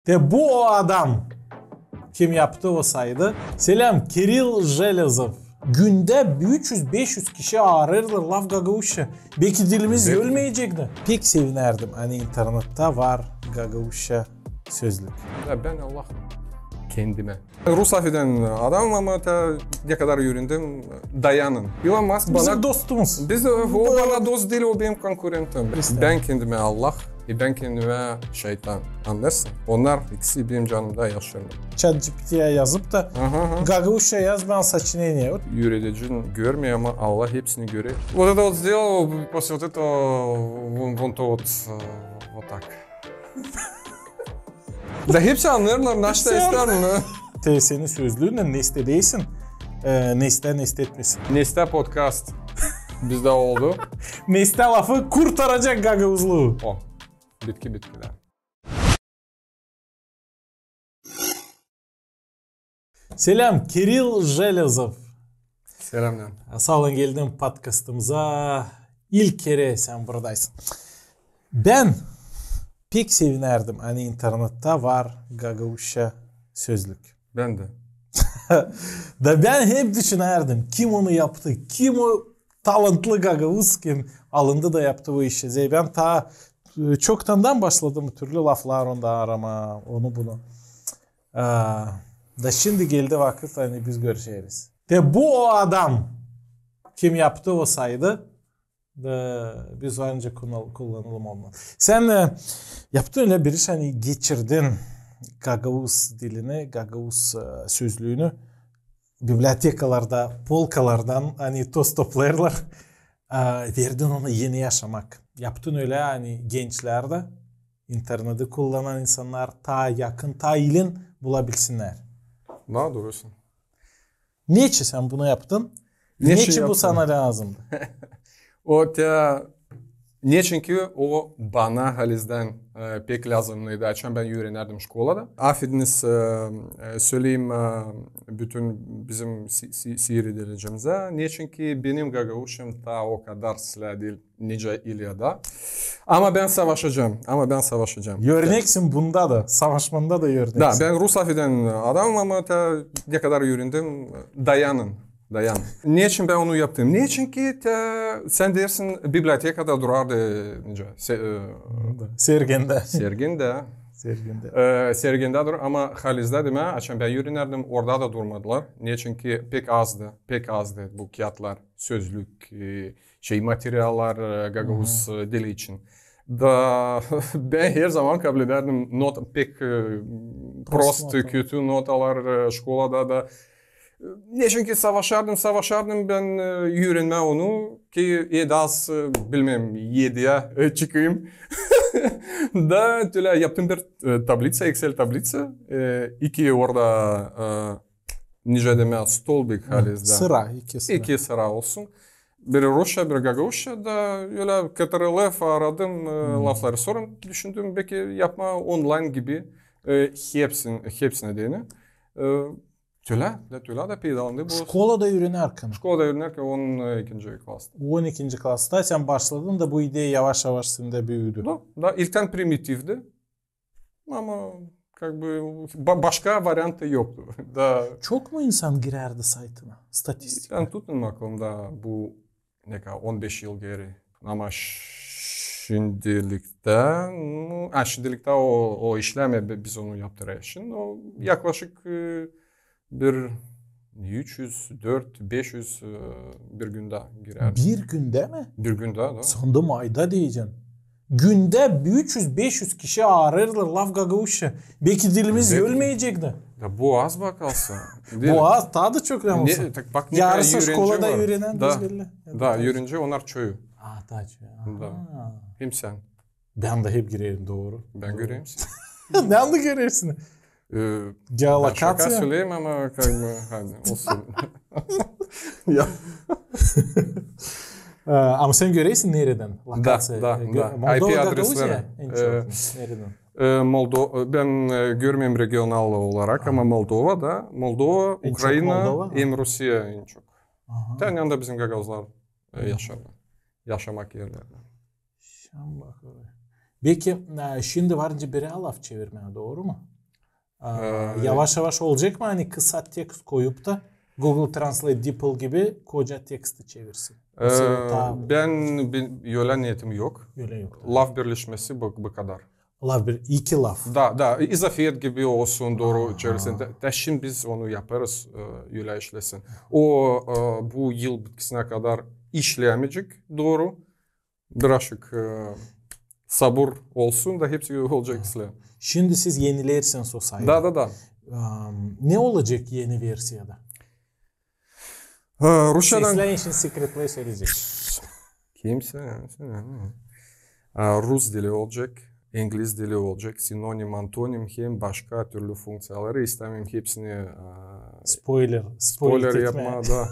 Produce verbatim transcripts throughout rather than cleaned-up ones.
Te bu o adam, kim yaptı o saytı. Seläm, Kirill Jelezov. Gündä üç üz beş üz kişi aarêêrlar laf gagauzça. Beki dilimiz ölmeyecek dä. Pek sevinärdim, ani internettä var gagauzça sözlük. Ya bän Allah kendimä. Rus lafedän adamım, ama ne kadar üürendim, dayanın. Elon Musk bizim dostumuz. Biz, o bana dost diil, o benim konkurentim. Bän kendimä Allah, e bän kendimä şeytan. Annêêrsın? Onnar ikisi benim canımda yaşêêrlar. ChatGPT-yä yazıp da, gagauzça yaz bana сочинение. Üüredicin görmeer, ama Allah hepsini görer. Вот это вот сделал, после вот этого, вон, вон то вот, э, вот так. Da hepsi annêêrlar, naşta isteer. Te senin sözlüünnän nesä deysin, e, nesä, nesä etmesin. Nesä podcast bizdä oldu. Nesä lafı kurtaracek gagauzluu. O, bitki bitkilär. Seläm, Kirill Jelezov. Selämnär. Saa olun, geldin podkastımıza. İlk kerä sän buradaysın. Bän pek sevinärdim, ani internettä var gagauzça sözlük. Bän dä. Da bän hep düşünärdim, kim onu yaptı, kim o talantlı gagauz, kim alındı da yaptı bu işi. Zerä bän taa, e, çoktandan başladım türlü laflar onda aramaa, onu bunu. Aa, da şindi geldi vakıt, ani biz görüşeriz. Te bu o adam, kim yaptı o saytı, da biz var nicä kullan-, kullanalım onu. Sän, e, yaptın ölä bir iş, ani geçirdin gagauz dilini, gagauz, e, sözlüünü bibliotekalarda, polkalardan, ani toz toplêêrlar, e, verdin onu eni yaşamak. Yaptın ölä, ani gençlär dä, interneti kullanan insannar taa yakın, taa ilin bulabilsinnär. Daa durusun. Neçin sän bunu yaptın? Neçin bu sana lääzımdı? O te, neçin ki o bana halizdän, e, pek lääzımnıydı, açan bän üürenärdim şkolada. Afediniz, e, e, söleyim, e, bütün bizim si-, si-, siiredicimizä. Neçin ki benim gagauzçam taa o kadar islää diil, nicä İlya da. Ama bän savaşacam, ama bän savaşacam. Üüreneceksin bunda da, savaşmanda da üüreneceksin. Da, bän rus lafedän adamım, ama te ne kadar üürendim, dayanın, dayan. Neçin bän onu yaptım? Neçin ki te, sän deersin, bibliotekada durardı, nicä, se-, e, sergendä. Sergendä. Sergendä. E, sergendä dur, ama halizdä, demäk, açan bän üürenärdim, orada da durmadılar. Neçin ki pek azdı, pek azdı bu kiyatlar, sözlük, e, şey, materiallar, e, gagauz, e, dili için. Da bän herzaman kabledärdim not-, pek, e, prost, kötü notalar, e, şkolada da. Neçin ki savaşardım, savaşardım bän, e, üürenmää onu, ki en az, e, bilmeerim, ediyä, e, çıkayım. Da tölä yaptım bir, e, tablitsa, Excel tablitsa, e, iki orada, e, nicä demää, stolbik halizdä. Sıra, iki sıra. İki sıra olsun. Biri rusça, biri gagauzça da ölä K T R L F aradım, e, lafları. Sora düşündüm, beki yapmaa onlayn gibi, e, hepsin-, hepsinä deyni. E, tölä, da tölä da peydalandım bu. Şkolada üürenärkän? Şkolada üürenärkän on ikinci klasta. On ikinci klasta sän başladın da bu ideya yavaş-yavaş sendä büüdü. Da, da, ilktän primitivdi. Ama, как бы, ba-, başka variantı yoktu. Da. Çok mu insan girärdi saytına? Statistika. Bän tutmadım aklımda bu, ne kadar, on beş yıl geeri. Ama şindiliktän, a, şindiliktän o, o işlämeer, bi-, biz onu yaptırêrız. Şindi o yaklaşık, e, bir üç üz, dört, beş üz, e, bir gündä girär. Bir gündä mi? Bir gündä, da. Sandım ayda deyecän. Gündä üç üz, beş üz kişi aarêêrlar laf gagauzça. Beki dilimiz ölmeyecek dä. Da bu az bakalsa. Bu az, taa da çok lääzım olsun. Yarısı şkolada üürenän, da, üürenci, onnar çoyu. A, taa çoyu. Da. Hem sän. Bän dä hep girerim, dooru. Bän görerim seni. Bän dä görerim seni. E, geolokaţiya. Şaka söleyim, ama, как бы, hadi, olsun. Ya. E, ama sän görersin neredän? Lokaţiya. Da, da, e, da. Moldova, I P adresleri. Gagauziya, en çok. E, neredän? E, Moldo-, bän, e, görmeerim regional olarak, ama Moldova da. Moldova, Ukraina, hem Rusiya en çok. Aha. Te yanında bizim gagauzlar, e, yaşarlar. Yaşamak erleri. Şan bak oraya. Beki, e, şindi var nicä birä laf çevirmää, dooru mu? Aa, yavaş-yavaş olacek mı, ani kısa tekst koyup da Google Translate, DeepL gibi koca teksti çevirsin? Mesela taa bän ölä niyetim yok. Ölä yok. Laf birleşmesi bu, bu kadar. Laf bir, iki laf. Da, da, izafet gibi olsun, dooru çevirsin. Tä şindi biz onu yaparız, ölä işlesin. O, bu yıl bitkisinä kadar işleyämeyecek dooru. Birazcık sabur olsun da hepsi olacek islää. Şindi siz yenilersiniz o saytı. Da, da, da. Ne olacek eni versiyada? Rusçadan. Seslän işin sekretleri sölecek. Kimsä, rus dili olacek, ingliz dili olacek, sinonim, antonim hem başka türlü funkţiyaları. İstämeerim hepsini spoiler, spoiler etmää. Da.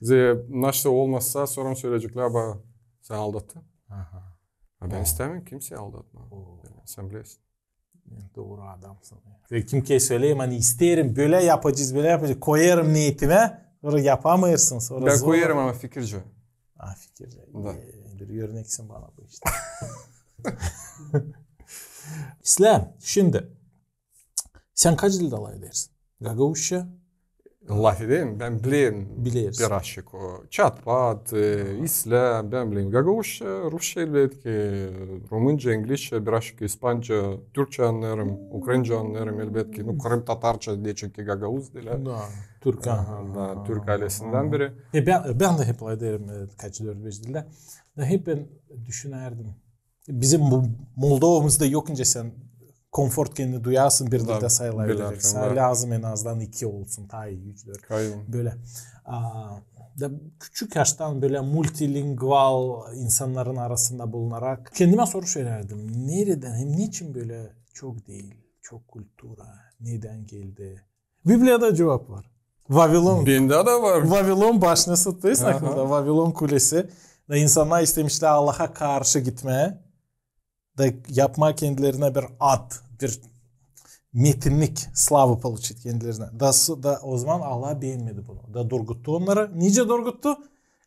Ze, naşta olmasa, sora söleyecek, ba, sän aldattın. A bän istämeerim kimseyi aldatmaa. Sän bilersin. Dooru adamsın. Ve kim ki söleer, ani isteerim, bölä yapacez, bölä yapacez, koyêrım niyetimä, sora yapamêêrsın, sora zor. Bän koyêrım, ama fikircä. A, fikircä. Da. Bir örneksin bana bu işte. İslää, şindi. Sän kaç dildä lafedersin? Gagauzça? Lafederim, bän bilerim. Bilersin. Birazcık o çat-pat, islää, bän bilerim. Gagauzça, rusça, elbetki, rumınca, inglizçä, birazcık ispanca, türkçä annêêrım, ukraynca annêêrım, elbetki. Nu, krımtatarça, neçin ki gagauz dili. Da, türk, aha, türk aylesindän biri. Bän dä hep lafederim kaç dört-beş dildä. Da hep bän düşünärdim. Bizim bu Moldovamızda yok nicä sän komfort kendini duyarsın bir dildä sayılabilecek. Sän lääzım en azından iki olsun, taa ii üç, dört. Bölä. Da küçük yaştan bölä multilingual insannarın arasında bulunarak kendimä soruş verärdim. Neredän hem neçin bölä çok dil, çok kultura, nedän geldi? Bibliyada cuvap var. Vavilon. Bendä dä var. Vavilon başnası, taa aklında, Vavilon kulesi. Da insannar istemişlär Allaha karşı gitmää. Da yapmaa kendilerinä bir ad, bir metinnik, славу получить kendilerinä. Da, da ozaman Allah beenmedi bunu. Da durguttu onnarı. Nicä durguttu?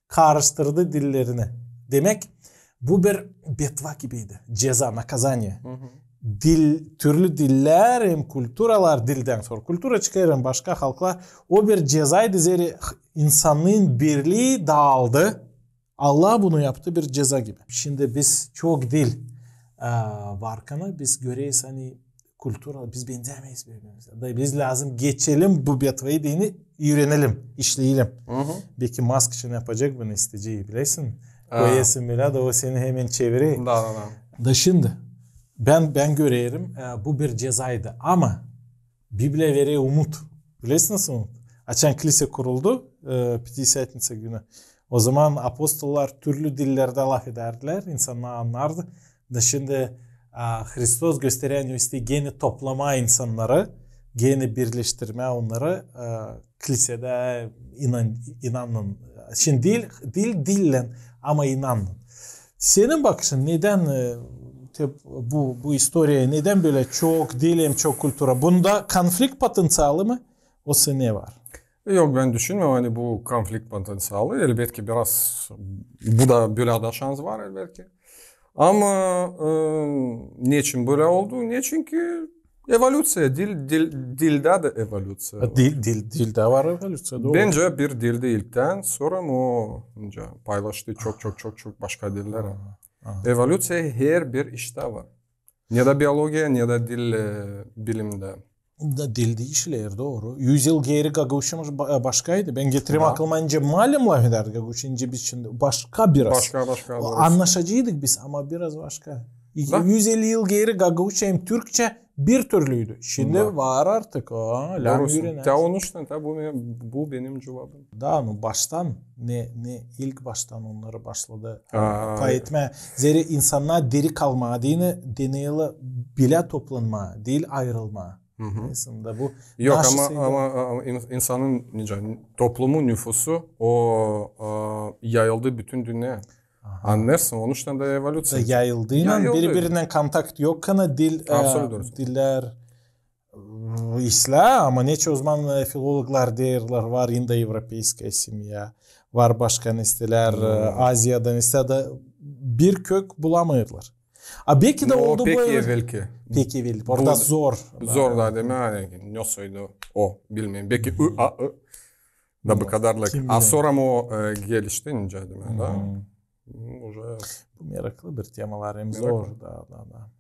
Karıştırdı dillerini. Demäk, bu bir betva gibiydi. Ceza, наказание. Dil, türlü dillär hem kulturalar, dildän sora kultura çıkêr hem başka halklar. O bir cezaydı, zerä insannıın birlii daaldı. Allah bunu yaptı bir ceza gibi. Şindi biz çok dil, e, varkanı biz göreriz, ani kultura, biz benzämeeriz biri-birimizä. Da biz lääzım geçelim bu betvayı deyni, üürenelim, işleyelim. Beki Mask şindi yapacek bunu, isteyecek, bilersin. Koyêrsın bölä, da o seni hemen çevirer. Da, da, da. Da şindi bän, bän görerim, e, bu bir cezaydı. Ama Bibliya verer umut. Bilersin nasıl umut? Açan kilise kuruldu, e, Пятидесятница günü. Ozaman apostollar türlü dillerdä lafedärdilär, insannar annardı. Da şindi, a, Hristos gösterer, ani isteer gene toplamaa insannarı, gene birleştirmää onnarı, a, kilisedä inan-, inanın. Şindi dil, dil dillän, ama inanın. Senin bakışın, nedän, e, te-, bu, bu istoriya, nedän bölä çok dil hem çok kultura? Bunda konflikt potenţialı mı? Osa ne var? Yok, bän düşünmeerim, ani bu konflikt potenţialı. Elbetki, biraz bu da bölä dä şans var, elbetki. Ama, e, neçin bölä oldu? Neçinki evolüţiya, dil, dil, dildä dä evolüţiya var. Dil, dil, dildä var evolüţiya, dooru. Bencä bir dildi ilktän, sora o, bencä, paylaştı çok, çok, çok, çok başka dillere. Evolüţiya herbir iştä var. Ne dä biologiya, ne dä dil, e, bilimdä. Da dil diişiler, dooru. Üz yıl geeri gagauzçamız ba-, başkaydı. Bän getireyim aklıma, nicä malim lafedärdi gagauzça, nicä biz şindi başka biraz. Başka, başka, dooru. Annaşaceydık biz, ama biraz başka. Üz elli yıl geeri gagauzça hem türkçä bir türlüydü. Şindi var artık. Aa, lääzım üürenäsin. Tä onuştan, tä bu benim, bu benim cuvabım. Da, nu, baştan, ne, ne ilk baştan onnarı başladı pay etmää. Zerä insannar diri kalmaa deyni, deneerlär bilä toplanmaa, diil ayırılmaa. Aslında bu... Yok, ama, ama, ama in-, insanın, nicä, toplumun nüfusu, o, a, yayıldı bütün dünneyä. Annêêrsın, onuştan da evolüţiya. Da yayıldıynan, biri-birindän kontakt yok kana, dil, e, dillär, e, islää, ama neçin ozaman, e, filologlar deerlär, var indoevropeyskaya semya, var başka neslär, e, Aziyadan islää da bir kök bulamêêrlar. A beki dä oldu pek evelki. Pek evelki. Orada zor. Zor da, demäk, ani ne soydu o, bilmeerim. Beki ı, a, ı. Da bu kadarlık. A sora mı o gelişti, nicä demäk, da? Bu meraklı bir temalar, hem zor da, da, da.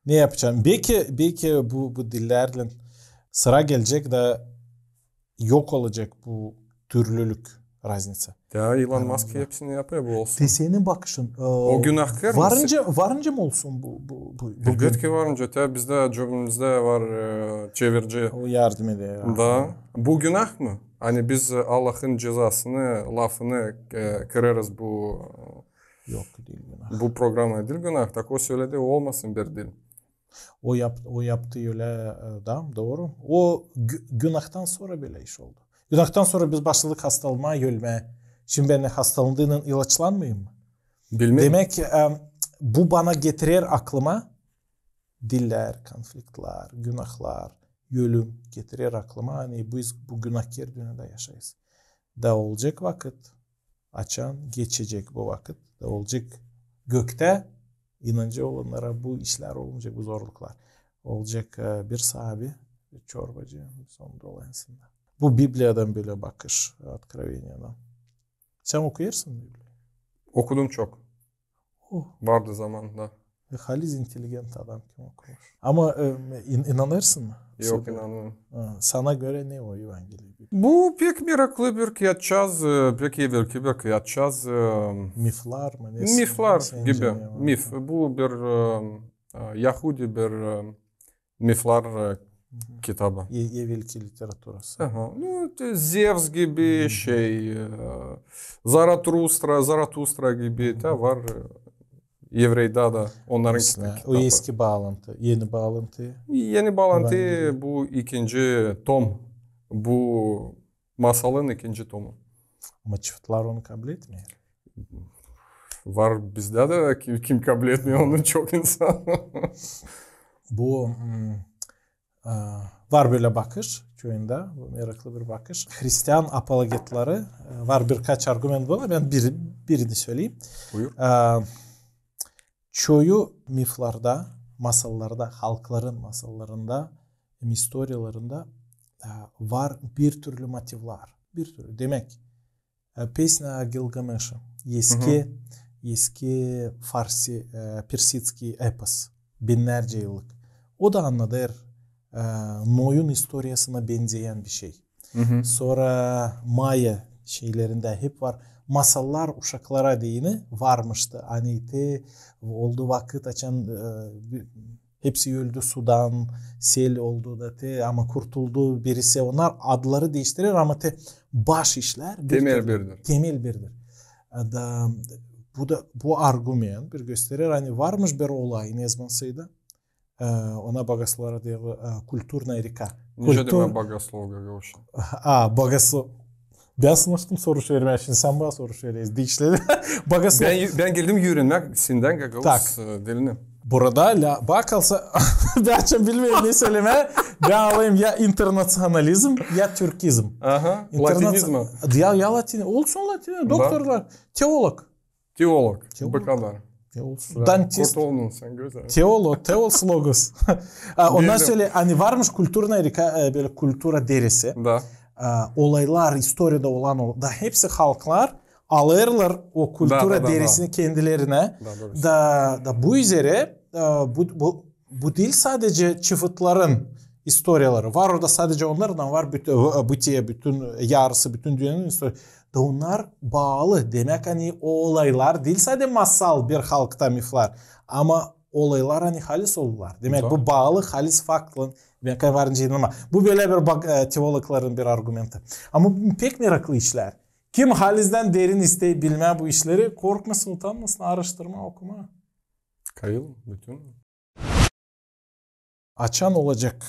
Ne yapacam? Beki, beki bu, bu dillärlän sıra gelecek da yok olacek bu türlülük, raznica. Ya, Elon Musk hepsini yapêr, bu olsun. Te senin bakışın, o günahkar mı? Varınca, varınca mı olsun bu, bu, bu? Elbetki varınca. Te bizdä, cebimizdä var çevirici. O yardım eder. Da. Bu günah mı? Ani biz Allahın cezasını, lafını kırêrız bu. Yok, diil günah. Bu programa diil günah. Tak o söledi, olmasın bir dil. O yaptı ölä, da, dooru. O günahtan sora bölä iş oldu. Günahtan sora biz başladık hastalanmaa, ölmää. Şindi bän hastalandıynan ilaçlanmayım mı? Bilmeerim. Demäk, bu bana getirer aklıma dillär, konfliktlär, günahlar, ölüm getirer aklıma, ani biz bu günahkar dünnedä yaşêêrız. Da olacek vakıt, açan geçecek bu vakıt, da olacek göktä, inancı olannara bu işlär olmayacek, bu zorluklar. Olacek bir saabi, bir çorbacı, sonunda olayın sında. Bu Bibliyadan bölä bakış, Откровениеdan. Sän okuyêrsın Bibliya? Okudum çok. Vardı zamanında. Haliz inteligent adam kim okuyêr. Ama inanêrsın mı? Yok, inanmêêrım. Sana görä ne o Evangeliya? Bu pek meraklı bir kiyatçaz, pek evelki bir kiyatçaz. Miflär mi? Miflär gibi. Mif. Bu bir yahudi bir miflär kitabı. Evelki literaturası. Aha. Nu, Zevs gibi şey, Zaratustra, Zaratustra gibi da var. Evreydä da onnarın kitabı. O eski baalantı, eni baalantı. Eni baalantı bu ikinci tom. Bu masalın ikinci tomu. Ama çıfıtlar onu kabletmeer. Var bizdä dä, kim kabletmeer onu, çok insan. Bu var bölä bakış çoyunda, bu meraklı bir bakış. Hristian apologetları, var birkaç argument buna, bän birini söleyim. Buyur. Çoyu miflarda, masallarda, halkların masallarında, hem istoriyalarında var bir türlü motivlär. Bir türlü. Demäk, Песня о Гилгамеше. Eski, eski farsi, persitskiy epos. Binnärcä yıllık. O da annadêr Noyun istoriyasına benzeyän bir şey. Sora Maya şeylerindä hep var. Masallar uşaklara deyni varmıştı. Ani te oldu vakıt, açan hepsi öldü sudan, sel oldu da te, ama kurtuldu birisi. Onnar adları diiştirer, ama te baş işlär temel birdir. Da bu da, bu argument bir gösterer, ani varmış bir olay, ne zamansaydı. Ona bogoslovlara deerlär kulturnaya reka. Nicä demäk bogoslovlar gagauzça? A, bogoslov. Bän sanmıştım soruş vermää, şindi sän bana soruş veresin. Diişleri. Bogoslovlar. Bän geldim üürenmää sendän gagauz dilini. Burada lä, bakarsa, bän açan bilmeerim ne sölemää. Bän alayım ya internaţionalizm, ya türkizm. Aha, latinizm. Ya, ya latin, olsun latin, doktorlar, teolog. Teolog. Bu kadar. Dantist. Kurtuldun sän, gözäl. Teolog, teos logos. Ondan sora, ani varmış kulturnaya reka, bölä kultura derisi. Da. Olaylar, istoriyada olan, da hepsi halklar alêrlar o kultura derisini kendilerinä. Da, da bu üzerä, bu diil sadecä çıfıtların istoriyaları. Var orada sadecä onnar, ama var Bıtıya, bütün yarısı, bütün dünnenin istoriyası. Da onnar baalı. Demäk, ani o olaylar diil sade masal bir halkta, miflär, ama olaylar, ani halis oldular. Demäk, bu baalı halis faktlarlan. Demäk, ani varınca inanmaa. Bu bölä bir teologların bir argumentı. Ama pek meraklı işlär. Kim halizdän derin isteer bilmää bu işleri, korkmasın, utanmasın, aaraştırmaa, okumaa. Kayıl bütün. Açan olacek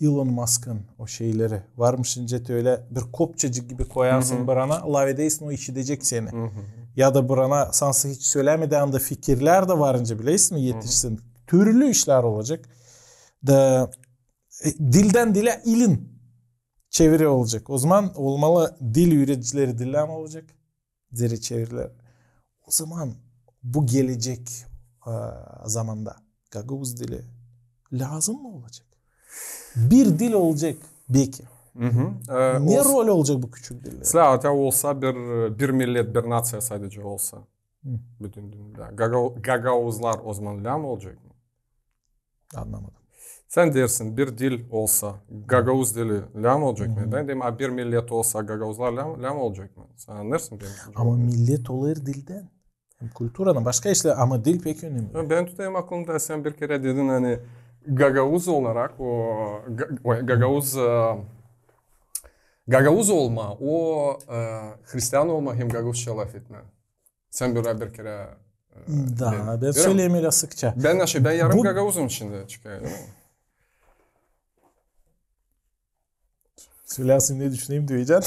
Elon Musk'ın o şeyleri? Varmış nicä te ölä bir kopçacık gibi koyarsın burana, laf edersin, o işidecek seni. Ya da burana sansı hiç sölämedin anda fikirlär dä varınca, bilersin mi, etişsin. Türlü işlär olacek. Da dildän dilä ilin çeviri olacek. O zaman olmalı dil üüredicileri dildän olacek. Deri çeviriler. O zaman bu gelecek e, zamanda gagauz dili lääzım mı olacek? Bir dil olacek beki. Ne rol olacek bu küçük dillerde? Mesela, olsa bir, bir millet, bir naţiya sadece olsa bütün dünnedä. Gagauzlar o zaman lääzım olacek mı? Annamadım. Sän deersin, bir dil olsa, gagauz dili lääzım olacek mı? Bän deerim, a bir millet olsa, gagauzlar lääzım olacek mı? Sän annêêrsın beni? Ama millet olêr dildän. Hem kulturadan, başka işlär, ama dil pek önemli. Bän tutêrım aklımda, sän bir kerä dedin, ani gagauz olarak, o, gagauz, e, gagauz olma, o, e, hristian olma hem gagauzça lafetmä. Sän bir, bir kerä, e, dedin. Da, bän söleyim ölä sıkça. Bän, bän yarım gagauzum şindi çıkêr, dä. Sölärsin, ne düşüneyim deyecäm.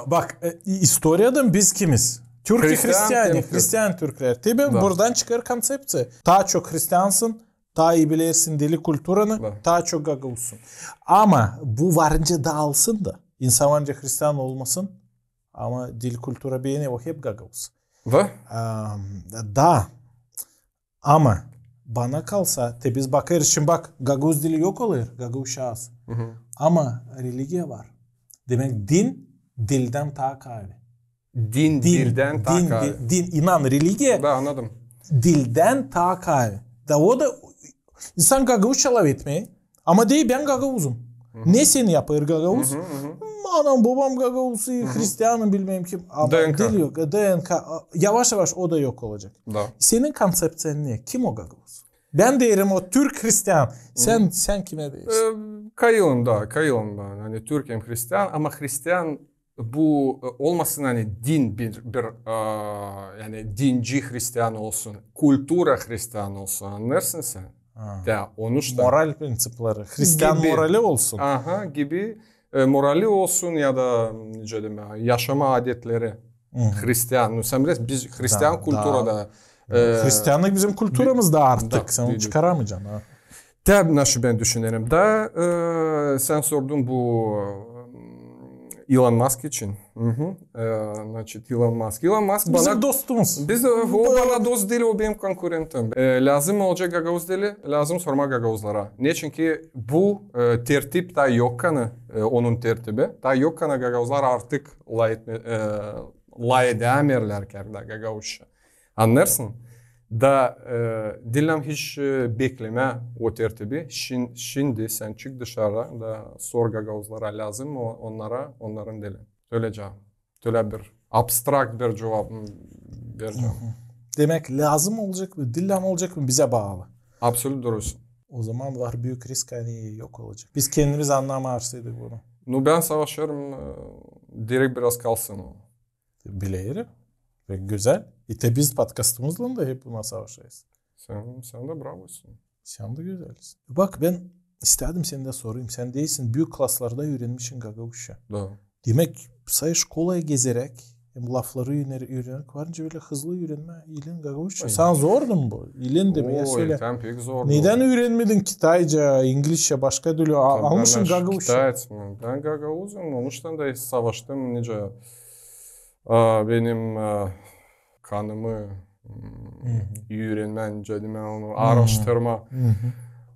Bak, e, istoriyadan biz kimiz? Türk hristian, hristian türklär. Te bän buradan çıkêr konţepţiya. Taa çok hristiansın, taa ii bilersin dili, kulturanı, taa çok gagauzsun. Ama bu varınca daalsın da, insan varınca hristian olmasın, ama dil, kultura beni o hep gagauz. Da. Ama bana kalsa, te biz bakêrız, şindi bak, gagauz dili yok olêr, gagauzça az. Ama religiya var. Demäk, din dildän taa kaavi. Din dildän taa kaavi. Din, inan, religiya dildän taa kaavi. Da o da insan gagauzça lafetmää, ama deer, bän gagauzum. Ne seni yapêr gagauz? Anam-bobam gagauz, hristianım, bilmäm kim. Ama dil yok, D N K. Yavaş-yavaş o da yok olacek. Senin konţepţiyan ne? Kim o gagauz? Bän deerim, o türk hristian. Sän, sän kimä deersin? E, kayılım da, kayılım da. Ani türk hem hristian, ama hristian bu, e, olmasın, ani din bir, bir, e, yani dinci hristian olsun, kultura hristian olsun, annêêrsın sän? Da, onuştan. Moral prinţipleri, hristian morali olsun. Aha, gibi, e, morali olsun ya da, nicä demää, yaşama adetleri hristian. Nu, sän bilersin, biz hristian kulturada, e, hristianlık bizim kulturamızda artık, sän onu çıkaramaycan, ha. Tabii, naşı bän düşünerim. Da, e, sän sordun bu, e, Elon Musk için. E, значит, Elon Musk. Elon Musk bizim bana dostumuz. Biz, e, o bana dost diil, o benim konkurentim. E, lääzım mı olacek gagauz dili? Lääzım sormaa gagauzlara. Neçin ki bu, e, tertip taa yok ani, e, onun tertibi. Taa yok ani gagauzlar artık lafetmää, e, lafedämeerlär, kärä gagauzça. Annêêrsın? Da, e, diil lääzım hiç, e, beklemää o tertibi. Şin-, şindi sän çık dışarı da sor gagauzlara, lääzım mı onnara onnarın dili. Tölä cuvap. Tölä bir abstrakt bir cuvap, m, verecäm. Demäk, lääzım olacek mı, diil lääzım olacek mı, bizä baalı. Absolut durusun. O zaman var büük risk, ani yok olacek. Biz kendimiz annamêêrsaydık bunu. Nu, bän savaşêrım, e, direkt biraz kalsın o. Bilerim. Pek gözäl. İştä biz podkastımızlan da hep buna savaşêrız. Sän, sän dä bravosun. Sän dä gözälsin. Bak, bän istädim sendä sorayım. Sän deersin, büük klaslarda üürenmişsin gagauzça. Da. Demäk, sän şkolaya gezeräk hem lafları üürenerek, varınca bölä hızlı üürenmää iilin gagauzça. Sana zordu mu bu? İilin dä, bän söleyim. Pek zordu. Nedän üürenmedin kitayca, ingilizçä, başka dili, almışsın gagauzça? Bän gagauzum, onuştan da savaştım, nicä A, benim, e, kanımı, m, üürenmää, nicä demää, onu aaraştırmaa.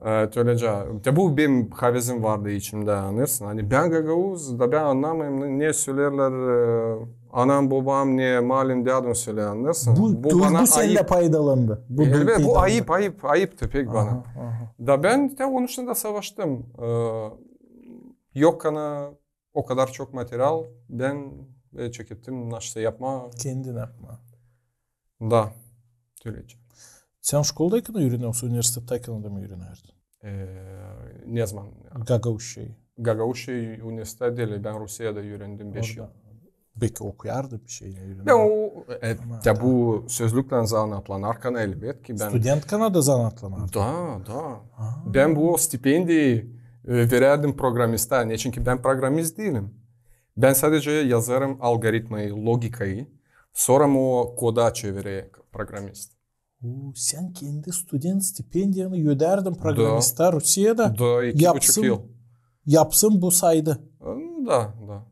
E, tölä cuvap. Te bu benim havezim vardı içimdä, annêêrsın. Ani bän gagauz, da bän annamêêrım, ne söleerlär, e, anam-bobam, ne malim-dädum söleer, annêêrsın. Bu, bu bana bu sendä paydalandı. Bu, elbet, bu ayıp, ayıp, ayıptı pek bana. Da bän te onuştan da savaştım. E, yok ani o kadar çok material, bän, e, çekettim, naşey yapmaa. Kendin yapmaa. Da, tölä cuvap. Sän şkoldaykan üürenärdin, universitettaykan da mı üürenärdin? E, ne zaman? Gagauzçayı. Gagauzçayı universitettä diil, bän Rusiyada üürendim beş yıl. Beki okuyardın bir şey, ne bileyim. Bän o, e, te bu sözlüklän zanaatlanarkan, elbetki, bän... Studentkana da zanaatlanardın? Da, da. Bän bu stipendiyayı, e, verärdim programista, neçin ki bän programist diilim. Bän sadece yazêrım algoritmayı, logikayı, sora o koda çevirer programist. O, sän kendi student stipendiyanı ödärdin programista Rusiyada? Da, iki buçuk yıl. Yapsın bu saydı. Da, da.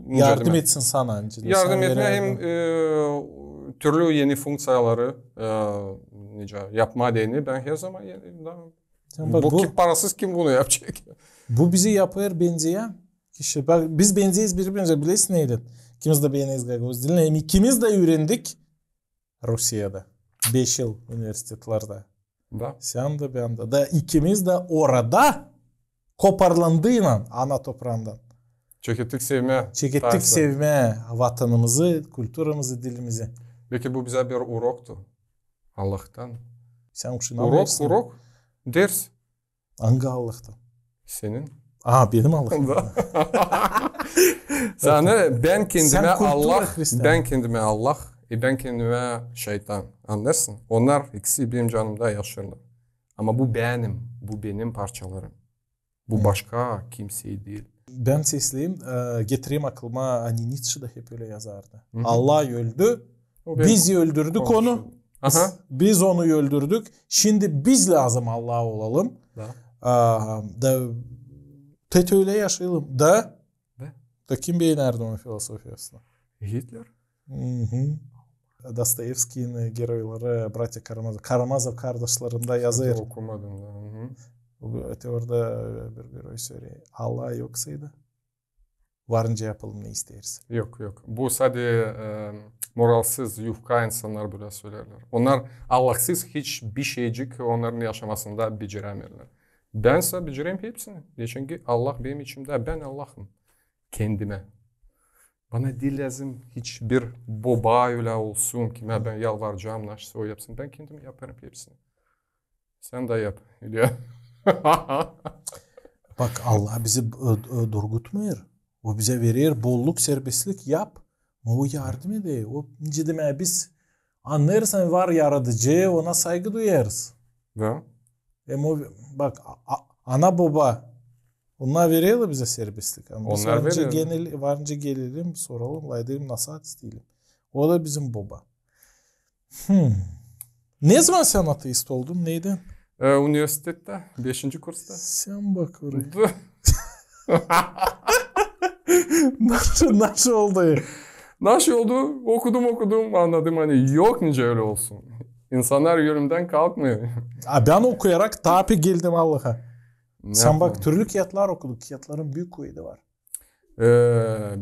Yardım etsin sana. Yardım etmää hem, e, türlü eni funkţiyaları, e, nicä, yapmaa deyni bän herzaman eni, da. Sän bak, bu, bu kim, parasız kim bunu yapacek? Bu bizi yapêr benzeyä kişi. Bak, biz benzeeriz biri-birimizdän, bilersin neydän? İkimiz dä beeneriz gagauz dilini. Hem ikimiz dä üürendik Rusiyada. Beş yıl universitetlerdä. Da. Sän dä, bän dä. Da ikimiz dä orada koparlandıynan ana topraandan. Çekettik sevmää. Çekettik sevmää vatanımızı, kulturamızı, dilimizi. Beki bu bizä bir uroktu. Allahtan. Sän urok, urok, ders. Angı Allahtan? Senin. A, benim Allahım. Da. Sän, bän kendimä Allah, bän kendimä Allah, e, bän kendimä şeytan. Annêêrsın? Onnar ikisi benim canımda yaşêêrlar. Ama bu benim, bu benim parçalarım. Bu başka kimsey diil. Bän sesleyim, e, getireyim aklıma, ani Nictşe dä hep ölä yazardı. Allah öldü, biz öldürdük onu. Biz, biz onu öldürdük. Şindi biz lääzım Allah olalım. Da. A, da, te ölä yaşayalım. Da. Da kim beenärdi onun filosofiyasını? Gitler. Dostoevskiynin geroyları, bratya Karamazov, Karamazov kardaşlarında yazêr. Okumadım da. Te orada bir geroy söleer. Allah yoksaydı, var nicä yapalım ne isteeriz. Yok, yok. Bu sade, e, moralsız, yufka insannar bölä söleerlär. Onnar Allahsız hiç bir şeycik onnarın yaşamasında becerämeerlär. Bän sä becererim hepsini. Çünkü Allah benim içimdä, bän Allahım. Kendimä. Bana diil lääzım hiç bir boba ölä olsun, kimä bän yalvaracam, naşsa o yapsın. Bän kendim yapêrım hepsini. Sän dä yap, İlya. Bak, Allah bizi, e, e, durgutmêêr. O bizä verer bolluk, serbestlik, yap. O yardım eder. O, nicä demää, biz annêêrız, ani var Yaradıcı, ona saygı duyêrız. Da. Hem o, bak, a-, a-, ana-boba, onnar vererlär bizä serbestlik. Ama biz var nicä gelelim, soralım, lafedälim, nasaat isteyelim. O da bizim boba. Hmm. Ne zaman sän ateist oldun, neydän? E, universitetä, beşinci kursta. Sän bak oraya. Naşey, naşey oldu? Naşey oldu? Okudum, okudum, annadım, ani yok nicä ölä olsun. İnsannar ölümdän kalkmêêr. A, bän okuyarak taa pek geldim Allaha. Sän bak, türlü kiyatlar okuduk, kiyatların büük kuvedi var. E,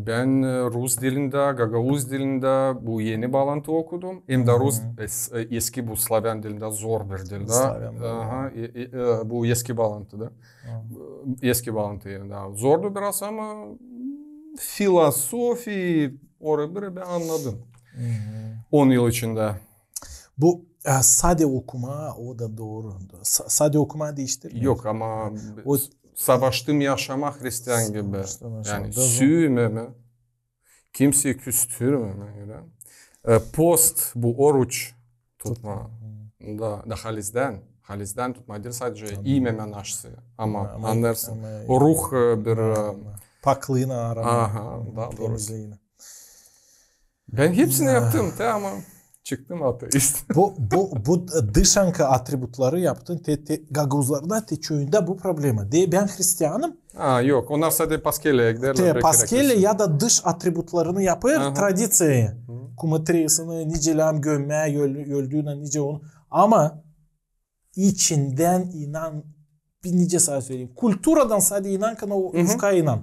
bän, e, rus dilindä, gagauz dilindä bu Eni Baalantı okudum. Hem dä rus, es-, e, eski bu slavän dilindä, zor bir dildä. Slavän dilindä. Aha, e, e, e, bu Eski Baalantı da. Eski Baalantı, da. Zordu biraz, ama filosofiyi orayı bir bän annadım. On yıl içindä. Bu, e, sade okuma, o da dooru. Sa-, sade okuma diiştirmeer. Yok, ama o savaştım yaşamaa hristian gibi. Yani süümemeyi, kimseyi küstürmemeyi. E, post, bu oruç tutmaa. Da, da halizdän. Halizdän tutmaa diil sadece imemää naşsa. Ama, ama annêêrsın. Ruh, e, bir, e, paklıyını aramaa. Aha, da, dooru. Bän hepsini yaptım, te, ama çıktım ateist. Bu, bu, bu dışankı atributları yaptın, te, te gagauzlarda, te çoyunda bu problema. De, bän hristianım. A, yok, onnar sade paskeleyä giderlär. Te paskeleyä ya da dış atributlarını yapêr, tradiţiyayı. Kumatriyasını, nicä lääzım gömmää, öl-, öldüünä, nicä onu. Ama içindän inan, bir nicä sä söleyim. Kulturadan sade inan, kana o yufka inan.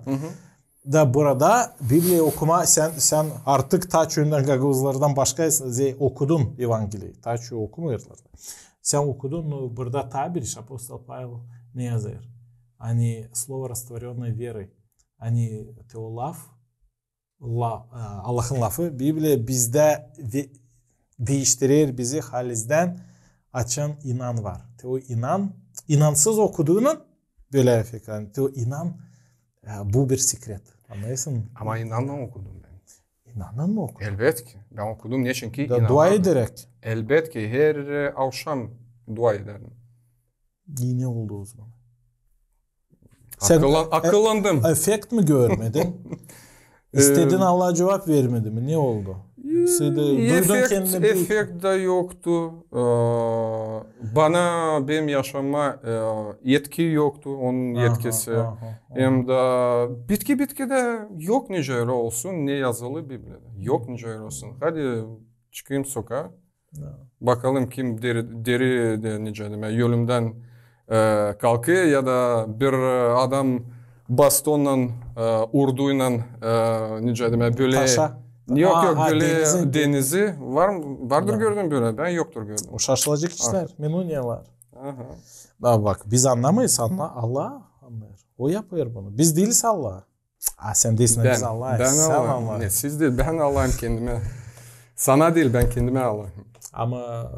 Da burada Bibliya okuma, sän, sän artık taa çoyundan gagauzlardan başka okudun Evangeliyi. Taa çoyu okumêêrlar. Sän okudun, no, burada taa bir iş, apostol Pavel ne yazêr? Ani слово растворённое верой. Ani te o laf, la-, e, Allahın lafı, Bibliya bizdä de-, diiştirer bizi halizdän, açan inan var. Te o inan, inansız okuduunun bölä efekt. Te o inan, e, bu bir sekret. Annêêrsın? Ama inannan okudum bän. İnannan mı okudun? Elbetki. Bän okudum, neçinki inanardım. Da dua ederek? Elbetki, her, e, avşam dua ederdim. Ne oldu o zaman? Sän akıllandım. Efekt mi görmedin? İstedin, Allah cuvap vermedi mi? Ne oldu? Efekt, efekt da yoktu. E, bana, benim yaşama, e, etki yoktu, onun etkisi. Hem da bitki, bitki dä yok nicä ölä olsun, ne yazılı Bibliyada. Yok nicä ölä olsun. Hadi Çıkayım sokaa. Bakalım kim deri, deri de, nicä demää, ölümdän e, kalkêr ya da bir e, adam bastonnan, e, urduynan, e, nicä demää, bölä. Taşa. Yok, yok, bölä denizi, denizi. Var, vardır gördün bölä? Bän yoktur gördüm. O şaşılacek işlär, minunnêêr. Aha. Da bak, biz annamayız, anna, Allah annêêr. O yapêr bunu. Biz diiliz Allah. A, sän deersin, biz Allahız. Bän Allah. Ne, siz diil, bän Allahım kendimä. Sana diil, bän kendimä Allahım. Ama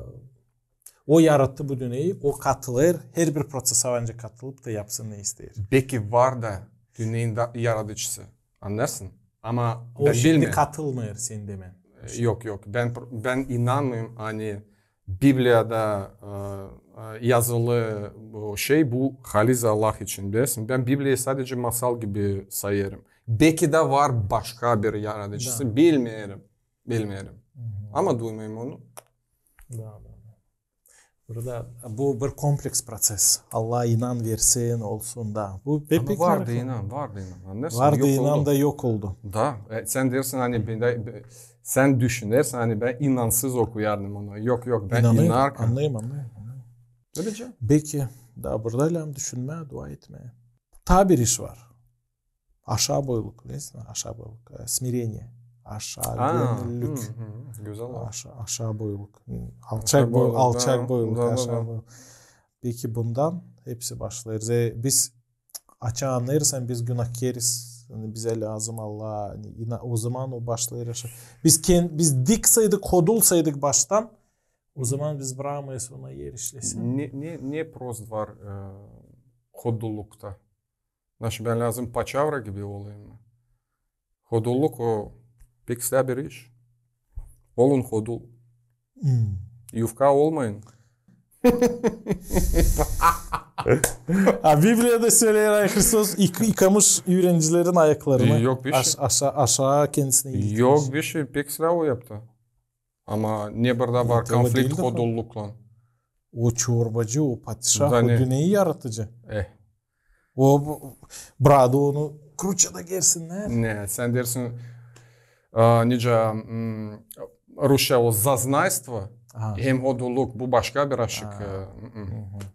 o yarattı bu dünneyi, o katılêr, herbir proţesä bence katılıp da yapsın ne isteer. Beki var da dünneyin yaradıcısı, annêêrsın? Ama o bän şindi bilmeerim. Katılmêêr senin demän. Yok, yok. Bän, bän inanmêêrım, ani Bibliyada e, e, yazılı bu şey, bu halizdä Allah için, bilersin. Bän Bibliyayı sadece masal gibi sayêrım. Beki dä var başka bir yaradıcısı, bilmeerim. Bilmeerim. Ama duymayım onu. Da, da, da. Burada bu bir kompleks proţes. Allaha inan versin, olsun da. Bu pek, pek var da inan, var da inan. Annêêrsın? Var da inan da yok oldu. Da, e, sän deersin, ani bän dä, be- sän düşünersin, ani bän inansız okuyardım onu. Yok, yok, bän inanêrım, inanêrım. Annêêrım, annêêrım, annêêrım. Ölecä. Beki, da burada lääzım düşünmää, dua etmää. Taa bir iş var. Aşaa boyluk, bilersin, aşaa boyluk, e, смирение. Aşaa gönüllülük. Gözäl laf. Aşaa, aşaa boyluk. Alçak boyluk, alçak boyluk, aşaa boyluk. Beki bundan hepsi başlêêr. Biz açan annêêrız, ani biz günahkeriz, ani bizä lääzım Allah, ani ina- o zaman o başlêêr aşaa. Biz ken- biz dik saydık, hodul saydık baştan, o zaman biz brakmêêrız ona er işlesin. Ne, ne, ne prost var e, hodullukta? Naşı bän lääzım paçavra gibi olayım mı? Hodulluk o pek islää bir iş. Olun hodul. Yufka olmayın. A Bibliyada söleer, ani Hristos yık- yıkamış üürenicilerin ayaklarını. Yok bir şey. Aş- aşaa, aşaa kendisini yıkamış. Yok bir şey, pek islää o yaptı. Ama ne burada var konflikt hodulluklan? O çorbacı, o padişah, o dünneyi yaradıcı. O bu- burada onu krutça da gersinär. Ne, sän deersin, a, nicä, m, rusça o zaznaystvo hem hodulluk, bu başka bir aşık. E, m,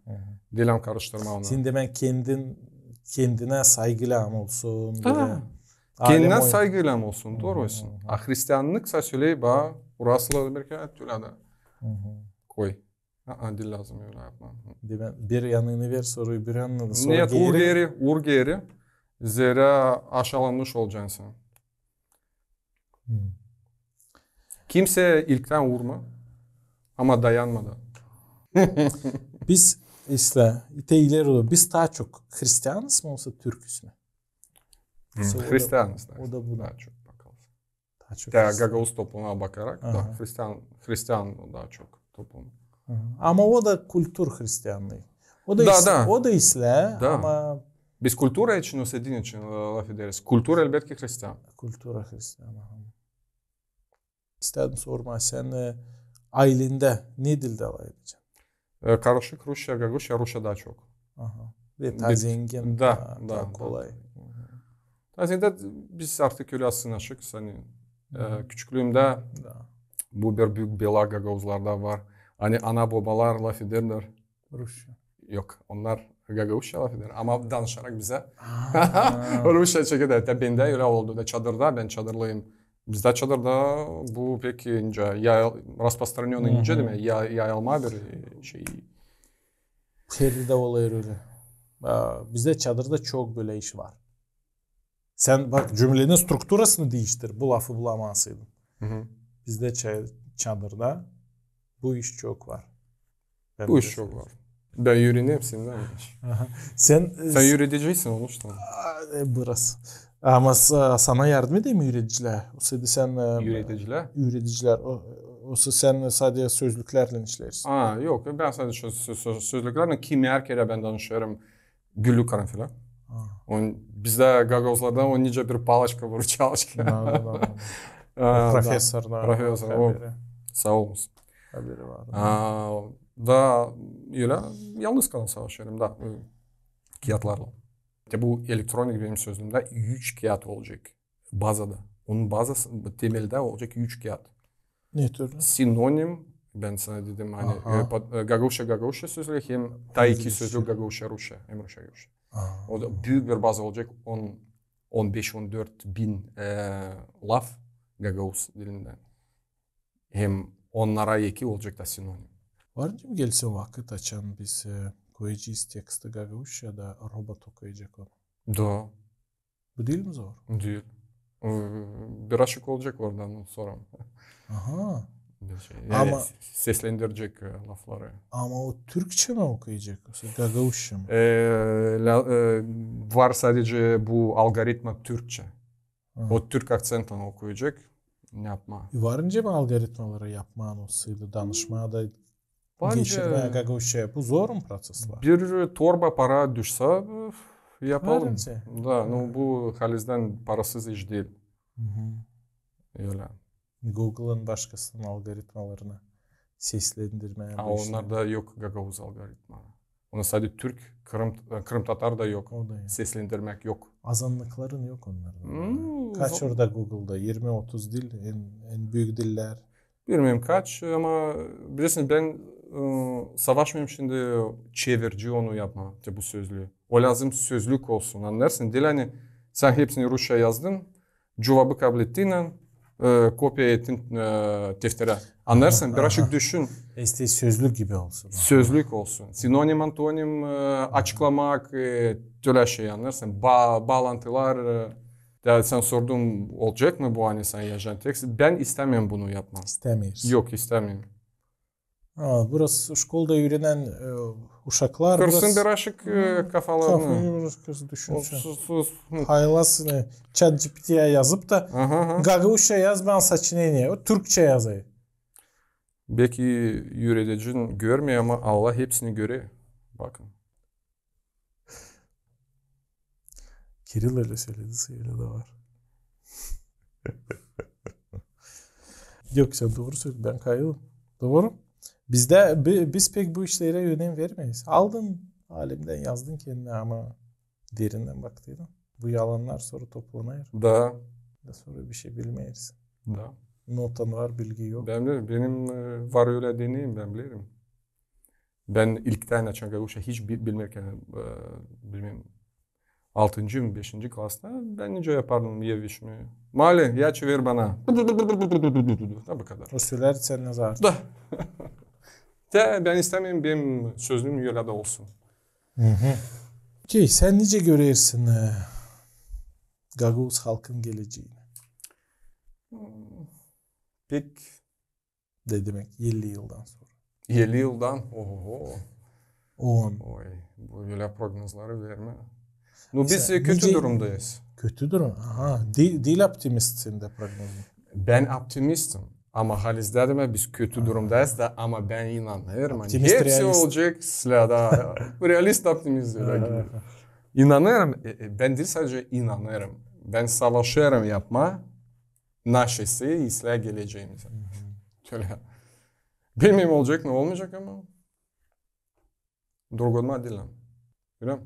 m. Diil lääzım karıştırmaa onu. Sän demän kendin, kendinä saygı lääzım olsun. Kendinä saygı lääzım olsun, dooru. A hristiannıksa söley, ba, urası bir kere tüülä da koy. A, diil lääzım ölä yapmaa. Demän, bir yanını ver, sora öbür yanını da. Sora geeri. Net, ur geeri, ur geeri. Zerä aşaalanmış olacan sän. Kimseyä ilktän urma, ama dayanma da. Biz islää, te ileri dooru, biz taa çok hristianız mı, osa türküz mü? Hristianız da. O da bu da. Taa çok bakalım. Taa çok hristian. Gagauz toplumuna bakarak da hristian, hristian taa çok toplum. Ama o da kultur hristianlıı. O da islää, ama biz kultura için, o din için, e, lafederiz. Kultura elbetki hristian. Kultura hristian, aha. İstädim sormaa, sän, e, aylendä ne dildä lafedecän? E, karışık rusça, gagauzça, rusça taa çok. Aha. Ve taa zengin, da, taa kolay. Taa zengin, biz artık ölä sınaşıkız, ani, e, küçüklüümdä bu bir büük bela gagauzlarda var. Ani ana-bobalar lafederlär. Rusça. Yok, onnar gagauzça lafeder, ama danışarak bizä rusça çekerlär. Bendä ölä oldu da çadırda, bän çadırlıyım. Bizdä çadırda bu pek nicä, yay-, распространённый, nicä demää, yay-, yayılma bir şey. Herdä olêr ölä. A, bizdä çadırda çok bölä iş var. Sän bak, cümlenin strukturasını diiştir, bu lafı bulamasıydın. Bizdä ça-, çadırda bu iş çok var. Bu iş çok var. Bän üürenerim sendän. Sän, e, üüredicisin, onuştan. A, e, biraz. Ama sa-, sana yardım edeyim üüredicilär. Osaydı sän, e, üüredicilär. Üüredicilär. O, osa sän sade sözlüklärlän işleersin. A, yok, bän sade sö-, sö-, sö-, sözlüklärlän, kim er kerä bän danışêrım güllük karanfilä. On, bizdä gagauzlarda o nicä bir palaçka, vıruçalaçka. Da, da, da. A, professor, da. Professor, o. Saa olsun. Haberi var. A, da ölä yalnız kalan savaşêrım da, e, kiyatlarlan. Te bu elektronik benim sözlüümdä üç kiyat olacek bazada. Onun bazası, temeldä olacek üç kiyat. Ne türlü? Sinonim, bän sana dedim, ani e, pat- e, gagauzça, gagauzça sözlüü hem taa iki sözlüü gagauzça, rusça, hem rusça, gagauzça. O da büük bir baza olacek, on, on beş, on dört bin e, laf gagauz dilindän. Hem onnara eki olacek da sinonim. Var mı gelsin vakıt, açan biz e, koyacez teksti gagauzça da robot okuyacek onu? Da. Bu diil mi zor? Diil. E, Birazcık olacek oradan sora. Aha. Bir şey. Yani ama seslendirecek e, lafları. Ama o türkçä mi okuyacek? Gagauzça mı? E, la- e, var sadece bu algoritma türkçä. O türk akţentän okuyacek. Ne yapmaa? E, var nicä mi algoritmaları yapmaa, o sıylı danışmaa da geçirmää gagauzça? Bu zor mu proses var? Bir torba para düşsä, e, yapalım. Da, nu bu halizdän parasız iş diil. Ölä. Google'ın başkasının algoritmalarını seslendirmää. A onnar da yok gagauz algoritma. Onda sadece türk, Kırım, e, kırımtatar da yok. O da yok. Seslendirmäk yok. Azınlıkların yok onnarın. Kaç orada Google'da? İrmi, otuz dil, en, en büük dillär. Bilmeerim kaç, ama bilersin, bän e, savaşmêêrım şindi çevirici onu yapmaa, te bu sözlüü. O lääzım sözlük olsun, annêêrsın? Diil ani sän hepsini rusça yazdın, cuvabı kablettiynän e, kopiya ettin e, tefterä. Annêêrsın? Birazcık düşün. İstää sözlük gibi olsun. Sözlük olsun. Sinonim, antonim, e, açıklamak, e, tölä şey, annêêrsın? Ba- baalantılar. E, da sän sordun, olacek mı bu, ani sän yazacan tekst? Bän istämeerim bunu yapmaa. İstämeersin. Yok, istämeerim. A, burası şkolda üürenän e, uşaklar. Kırsın birazcık e, kafalarını. Kafayı birazcık düşünsün. Haylasını ChatGPT'yä yazıp da gagauzça yaz bana soçineniye. O türkçä yazayım. Belki üüredicin görmeer, ama Allah hepsini görer. Bakın. Kiril ölä söledi, söledi var. Yok, sän dooru söledin, bän kayıldım. Dooru. Bizdä, bi- biz pek bu işlerä önem vermeeriz. Aldın, alemdän yazdın kendinä, ama derinnän baktıydın, bu yalannar sora toplanêr. Da. Da sora bir şey bilmeersin. Da. Notan var, bilgi yok. Bän bilerim, benim e, var ölä deneyim, bän bilerim. Bän ilktän, açan gagauzça hiç bi- bilmeerkän, e, bilmeerim, altıncı mı, beşinci klasta, bän nicä yapardım ev işimi. Mali, ya çevir bana. Da bu kadar. O söleer, sän ne zaman? Da. Te bän istämeerim, benim sözlüüm ölä dä olsun. Okey, sän nicä görersin e, gagauz halkın geleceeni? Pek Ne demek elli yıldan sora? Elli yıldan? Oho. On. Oy, bu ölä prognozları vermää. Nu, biz e, kötü durumdayız. Kötü durum. Aha. Di- diil optimist sendä prognozun. Bän optimistim. Ama halizdän dä biz kötü durumdayız da, ama bän inanêrım, ani hepsi olacek islää da. Realist optimist ölä gibi. İnanêrım, e, e, bän diil sadecä inanêrım. Bän savaşêrım yapmaa naşesi islää geleceemizi. Ölä. Bilmeerim, olacek mı, olmayacek, ama другого diil. Ölä mi?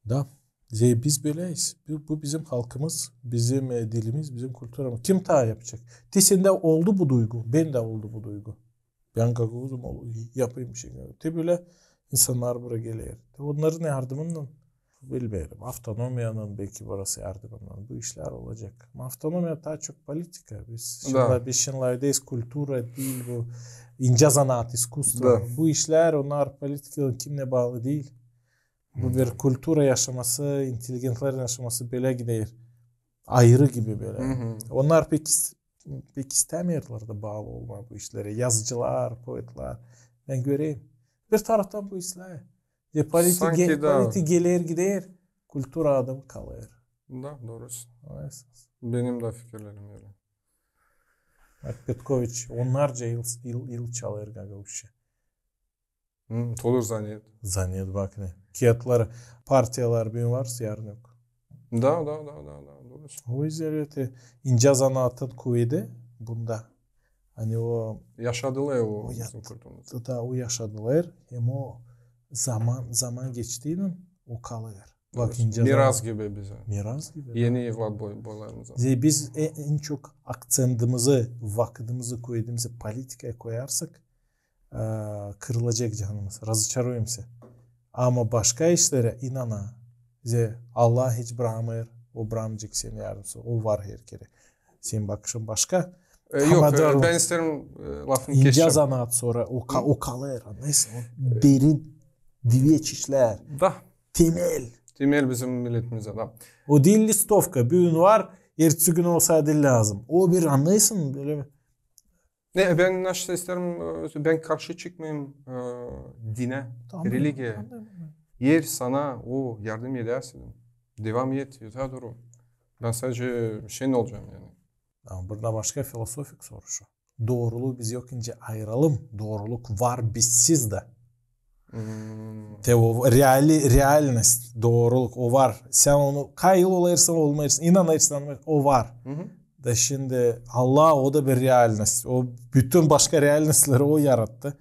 Da. Zerä biz böläyiz. Bu, bu bizim halkımız, bizim e, dilimiz, bizim kulturamız. Kim taa yapacek? Te sendä oldu bu duygu, bendä oldu bu duygu. Bän gagauzum, ol- yapayım bir şey. Te bölä insannar bura geler. Te onnarın yardımınnan, bilmeerim, avtonomiyanın belki burası yardımınnan bu işlär olacek. Ama avtonomiya taa çok politika. Biz şindi, biz şindi layıdayız, kultura diil bu, incä zanaat, iskusstvo. Bu işlär, onnar politika kimnä baalı diil. Bu bir kultura yaşaması, inteligentlerin yaşaması bölä gider. Ayırı gibi bölä. Onnar pek is- pek istämeerlär dä baalı olmaa bu işlerä. Yazıcılar, poetlar. Bän göreyim. Bir taraftan bu islää. E, politik, politik geler gider, kultura adım kalêr. Da, doorusu. Benim dä fikirlerim ölä. Bak, Petkoviç onnarca yıl, yıl, yıl çalêr gagauzça. Hı, tolur zanet. Zanet, bak ne. Kiyatları, partiyalar büün var, yarın yok. Da, da, da, da, da, doorusu. O üzerinde incä zanaatın kuvedi bunda. Ani o yaşadılar o, o bizim kulturumuz. Da, o yaşadılar. Hem o zaman, zaman geçtiynän o kalêr. Vakıncı miras gibi bize. Miras gibi. Eni evlat boy, boylarımıza. Biz en çok akţentimizi, vakıdımızı koyduğumuz politikaya koyarsak, e, kırılacek canımız. Разочаруемся. Ama başka işlere inana. Bize Allah hiç brakmêêr, o brakmayacek seni yardımcısı. O var her kere. Senin bakışın başka. E, yok, e, ben isterim e, lafını keseceğim. Zanaat sora o, ka, o kalêr. Neyse, o derin, diveç işlär. Da. Temel. Temel bizim milletimize da. O diil listovka. Büün var, ertesi gün olsa diil lääzım. O bir, annêêrsın, bölä mi? Ne, ben naşta isterim, e, ben karşı çıkmayım e, dine, religiyaya. Eer sana o yardım edärse, devam et, ötää duru. Ben sadece şey ne olacağım yani. Ama burada başka filosofik soru şu. Dooruluu biz yok ince ayıralım. Dooruluk var bizsiz dä. Te o reali, realnost, dooruluk o var. Sän onu kayıl olêrsın, olmêêrsın, inanêrsın, inanmêêrsın, o var. Da şindi Allah o da bir realnost. O bütün başka realnostları o yarattı.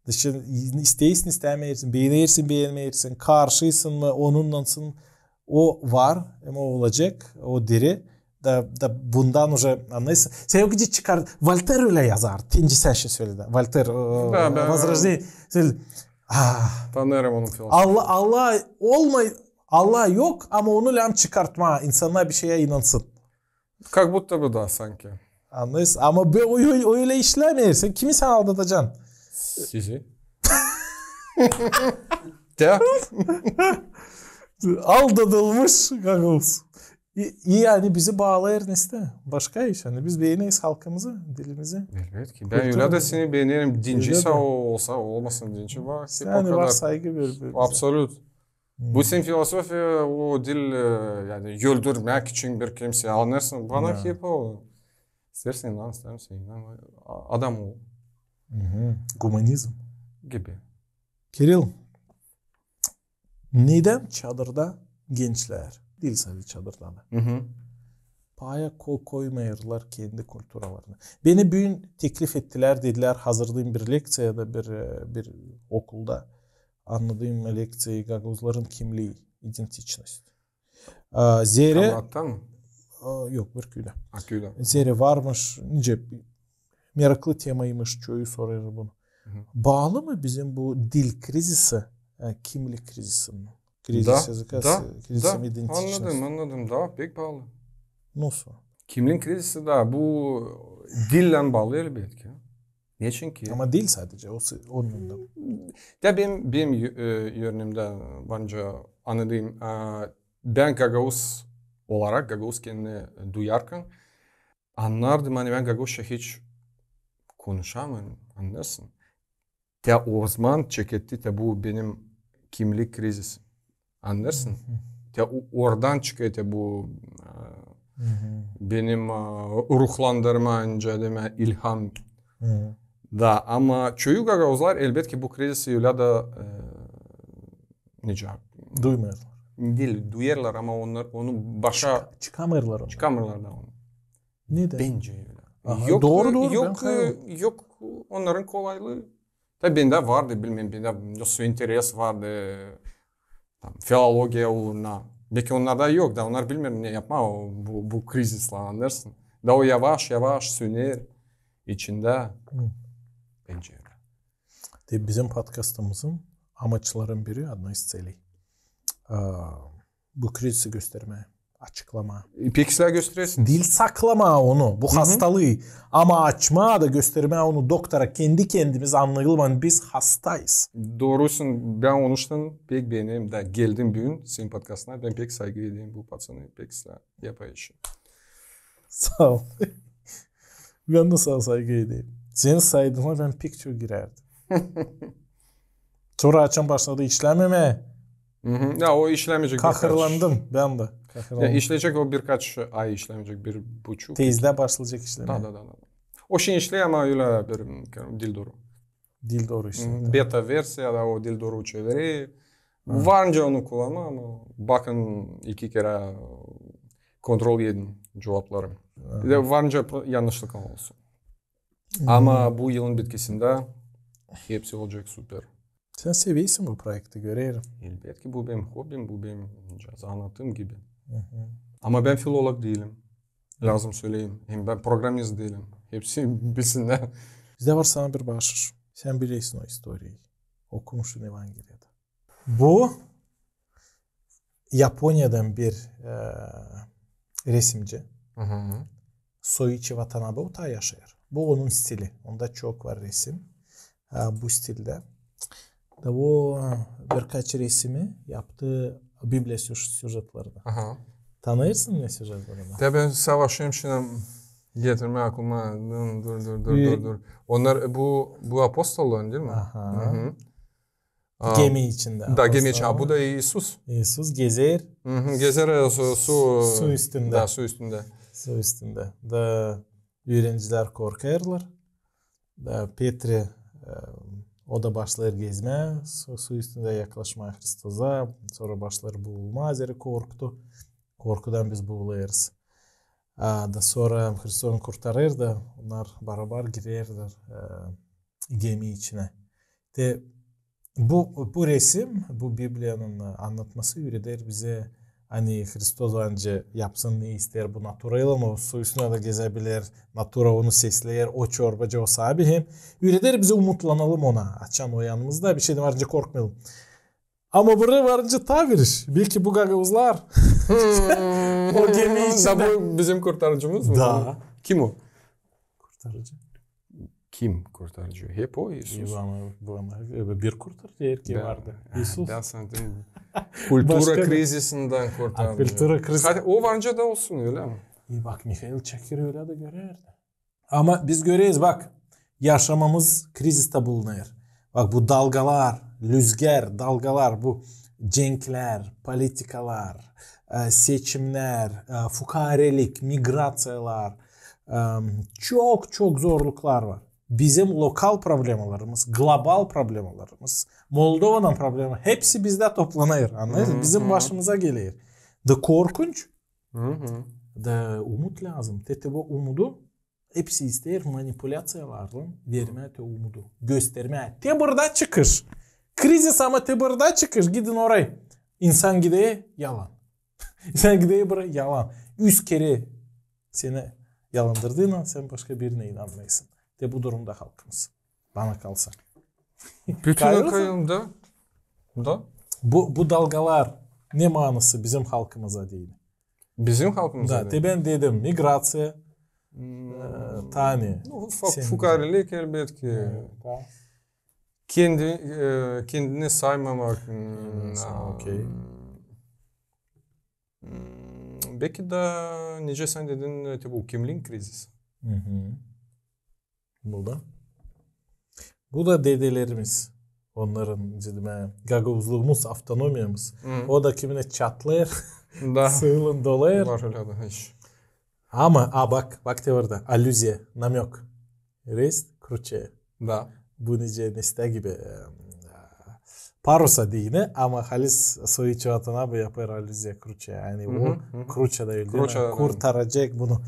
Da şindi isteersin, istämeersin, beenersin, beenmeersin, karşıysın mı, onunnansın, o var, hem o olacek, o diri. Da, da bundan уже, annêêrsın. Sän yok ince çıkar. Volter ölä yazar. Tinci sän şey söledi. Volter, e, Возрождение. Söle. Tanırım onun filozofiyasını. Allah, Allah olmay, Allah yok, ama onu lääzım çıkartmaa, insannar bir şeyä inansın. Как будто бы да, sanki. Annêêrsın. Ama o ölä işlämeer. Sän kimi sän aldadacan? Sizi. Te. Aldadılmış gagauz. İ, i, ani bizi baalêêr neyse. Başka iş. Ani biz beeneriz halkımızı, dilimizi. Elbetki. Ben ölä dä seni beenerim. Dinciysa o olsa, olmasın dinci. Bak, sän o kadar. Var saygı bir, bir. Absolut. Bu senin filozofiya, o diil e, yani öldürmäk için bir kimsey, annêêrsın. Bana hep o. İsteersin inan, isteersin inan. Adam ol. Gumanizm. Gibi. Kiril, nedän Çadırda gençlär, diil sade Çadırda da, paaya ko, koymêêrlar kendi kulturalarını? Beni büün teklif ettilär, dedilär, hazırlayım bir lekţiya da bir, e, bir okulda. Annadayım lekţiyayı gagauzların kimlii, идентичность. A, zerä... Kamratta mı? A, yok, bir küüdä. A, küüdä. Zerä varmış, nicä meraklı temaymış, çoyu sorêr bunu. Baalı mı bizim bu dil krizisi, e, kimlik krizisi? Кризис языка, кризис идентичности. Annadım, annadım. Da, pek baalı. Nasıl? Kimlik krizisi da bu dillän baalı elbetki. Neçin ki? Ama diil sadecä, o, onunnan da. Da benim, benim e, yönümdän bence annadayım. E, ben gagauz olarak, gagauz kendini duyarkan, annardım, ani ben gagauzça hiç konuşamêêrım, annêêrsın. Te ozaman çeketti te bu benim kimlik krizisi. Annêêrsın? Te o, oradan çıkêr te bu e, benim e, ruhlandırma, nicä demää, ilham. Da, ama çoyu gagauzlar elbetki bu krizisi ölä da e, nicä. Duymêêrlar. Diil, duyêrlar, ama onnar onu başa... Çıkamêêrlar onu. Çıkamêêrlar da onu. Nedän? Bence ölä. Aha, yok, doğru, doğru, yok, yok onnarın kolaylıı. Tabii bendä vardı, bilmeerim, bendä nasıl interes vardı. Tam, filologiya uuruna. Belki onnarda yok da, onnar bilmeerim ne yapmaa o, bu, bu krizislär, annêêrsın. Da o yavaş-yavaş söner içindä. Bence ölä. Te bizim podkastımızın amaçların biri, одна из целей, a, bu krizisi göstermää, açıklamaa. E, pek islää gösterersin. Diil saklamaa onu, bu hastalıı. Ama açmaa da, göstermää onu doktora, kendi kendimiz annayalım, ani biz hastayız. Doorusun, ben onuştan pek beenerim da geldim büün senin podkastına, ben pek saygı ederim bu patsanı, pek islää yapayışı. Saa ol. Ben dä sana saygı ederim. Seni saydığıma ben pek çok girärdim. Sora açan başladı işlämemää. Ya o işlämeyecek. Kahırlandım ben dä. Kahırlandım. Ya işleyecek o birkaç ay, işlämeyecek, bir buçuk. Tezdä başlayacek işlämää. Da, da, da. O şindi işleer, ama ölä bir diil dooru. Diil dooru işleer. Beta versiya da o diil dooru çeviri. Var nicä onu kullanmaa, ama bakın iki kerä kontrol edin cuvapları. Bir dä var nicä yannışlık olsun. Ama bu yılın bitkisindä hepsi olacek super. Sän seversin bu proekti, görerim. Elbetki, bu benim hobim, bu benim zanaatım gibi. Ama bän filolog diilim. Lääzım söleyim. Hem bän programist diilim. Hepsi bilsinnär. Bizdä var sana bir baaşış. Sän bilersin o istoriyayı. Okumuşsun Evangeliyada. Bu Yaponiyadan bir, e, resimci. Soichi Vatanabe, o da yaşêêr. Bu onun stili. Onda çok var resim. E, bu stilde. Da o, e, birkaç resimi yaptı Bibliya süj-, süjetlerindän. Tanıyêrsın ne süjetlerini? Te bän savaşêrım şindi getirmää aklıma. Dur, dur, dur, dur, dur. Onnar bu, bu apostolların, diil mi? Gemi içindä. Da, gemi içindä. Bu da İisus. İisus gezer. Gezer, e, su, su üstündä. Da, su üstündä. Su üstündä. Da üürencilär korkêrlar. Da Petri, e, o da başlêêr gezmää, su, su üstündä yaklaşmaa Hristosa, sora başlêêr buulmaa, zerä korktu. Korkudan biz buulêrız. A, da sora Hristos onu kurtarêr da, onnar barabar girerlär, e, gemi içinä. Te bu, bu resim, bu Bibliyanın, e, annatması üüreder bizä, ani Hristos var nicä yapsın, ne isteer bu naturaylan, o su üstündä dä gezebiler, natura onu sesleer, o çorbacı, o saabi hem üüreder bizä umutlanalım ona. Açan o yanımızda, bişeydan var nicä korkmayalım. Ama burayı var nicä taa bir iş. Belki bu gagauzlar o gemi içindä. Da bu bizim kurtarıcımız mı? Da. Kim o? Kurtarıcı. Kim kurtarıcı? Hep o İisus. Ama, ama bir kurtarıcı erkek vardı. İisus. Bän sandım kultura krizisindän kurtarıcı. A, kultura krizisi. Hadi o var nicä dä olsun, ölä mi? E, bak, Mihail Çakir ölä dä görärdi. Ama biz göreriz, bak, yaşamamız krizisttä bulunêr. Bak, bu dalgalar, lüzgär, dalgalar, bu cenklär, politikalar, e, seçimnär, e, fukarelik, migraţiyalar, e, çok, çok zorluklar var. Bizim lokal problemalarımız, global problemalarımız, Moldovanın problema, hepsi bizdä toplanêr, annêêrsın? Bizim başımıza geler. Da korkunç, da umut lääzım. Te, te bu umudu hepsi isteer manipuläţiyalarlan vermää te umudu, göstermää. Te burada çıkış. Krizis, ama te burada çıkış. Gidin orayı. İnsan gider, yalan. İnsan gider burayı, yalan. Üz kerä seni yalandırdıynan sän başka birinä inanmêêrsın. Te bu durumda halkımız. Bana kalsa. Bütün kayıldı. Da. Bu, bu dalgalar ne manası bizim halkımıza deyni? Bizim halkımıza deyni. Da, te bän dedim, migraţiya, e, tani. Fukarelik, elbetki. Kendi, e, kendini saymamak. Okey. Belki dä, nicä sän dedin, te bu kimlik krizisi. Bu da. Bu da dedelerimiz. Onnarın, dedim, e, gagauzluumuz, avtonomiyamız. O da kiminä çatlêêr, sıylan dolêêr. Var ölä dä iş. Ama, a, bak, bak te burada. Alüziya, namёk. Rest, Kruçe. Da. Bu nicä, nesä gibi, e, parusa deyni, ama halis Soiçi Vatanabe yapêr alüziya Kruçe. Yani o Kruçe da öldü, kurtaracek bunu.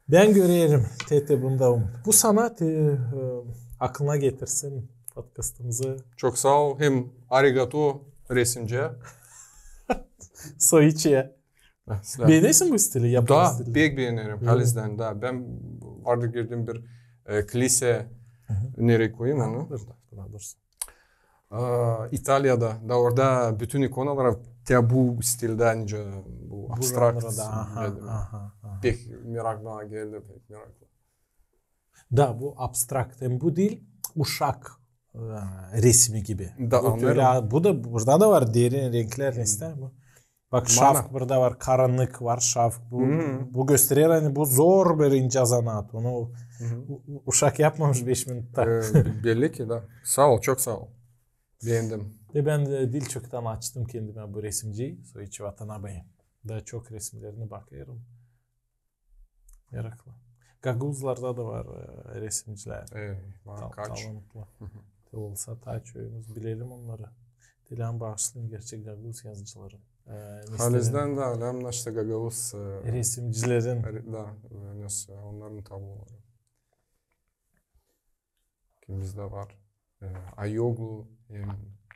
Bän görerim, te, te bunda umut. Bu sana te, e, aklına getirsin podkastımızı. Çok saa ol. Hem arigato resimciyä. Soiçiyä. Beenersin bu stili, yapılan stili? Da, pek beenerim, halizdän, da. Bän vardı gördüüm bir, e, klise, nereyi koyayım onu? A, İtaliyada, da orada bütün ikonalar te bu stilda, nicä bu abstrakt. Pek meraklı geldi, pek meraklı. Da, bu abstrakt, hem bu diil uşak, e, resmi gibi. Da, bu annêêrım. Bu da, burada da var derin renklär, nesä bu. Bak, şafk burada var, karannık var, şafk. Bu, bu gösterer, ani bu zor bir incä zanaat. Onu u-, uşak yapmamış beş minutta. E, be-, belli ki, da. Saa ol, çok saa ol. Beendim. Ve bän dä diil çoktan açtım kendimä bu resimciyi, Soiçi Vatanabeyi. Da çok resimlerini bakêrım. Meraklı. Gagauzlarda da var, e, resimcilär. E, var kaç. Talantlı. Te olsa taa çoyumuz bilelim onnarı. Te lääm baaşlayın gerçek gagauz yazıcıların, e, neslerini. Halizdän da, lääm naşta gagauz, e, resimcilerin. Da, e, onnarın tabloları. Kim bizdä var? e, Ayoglu, e,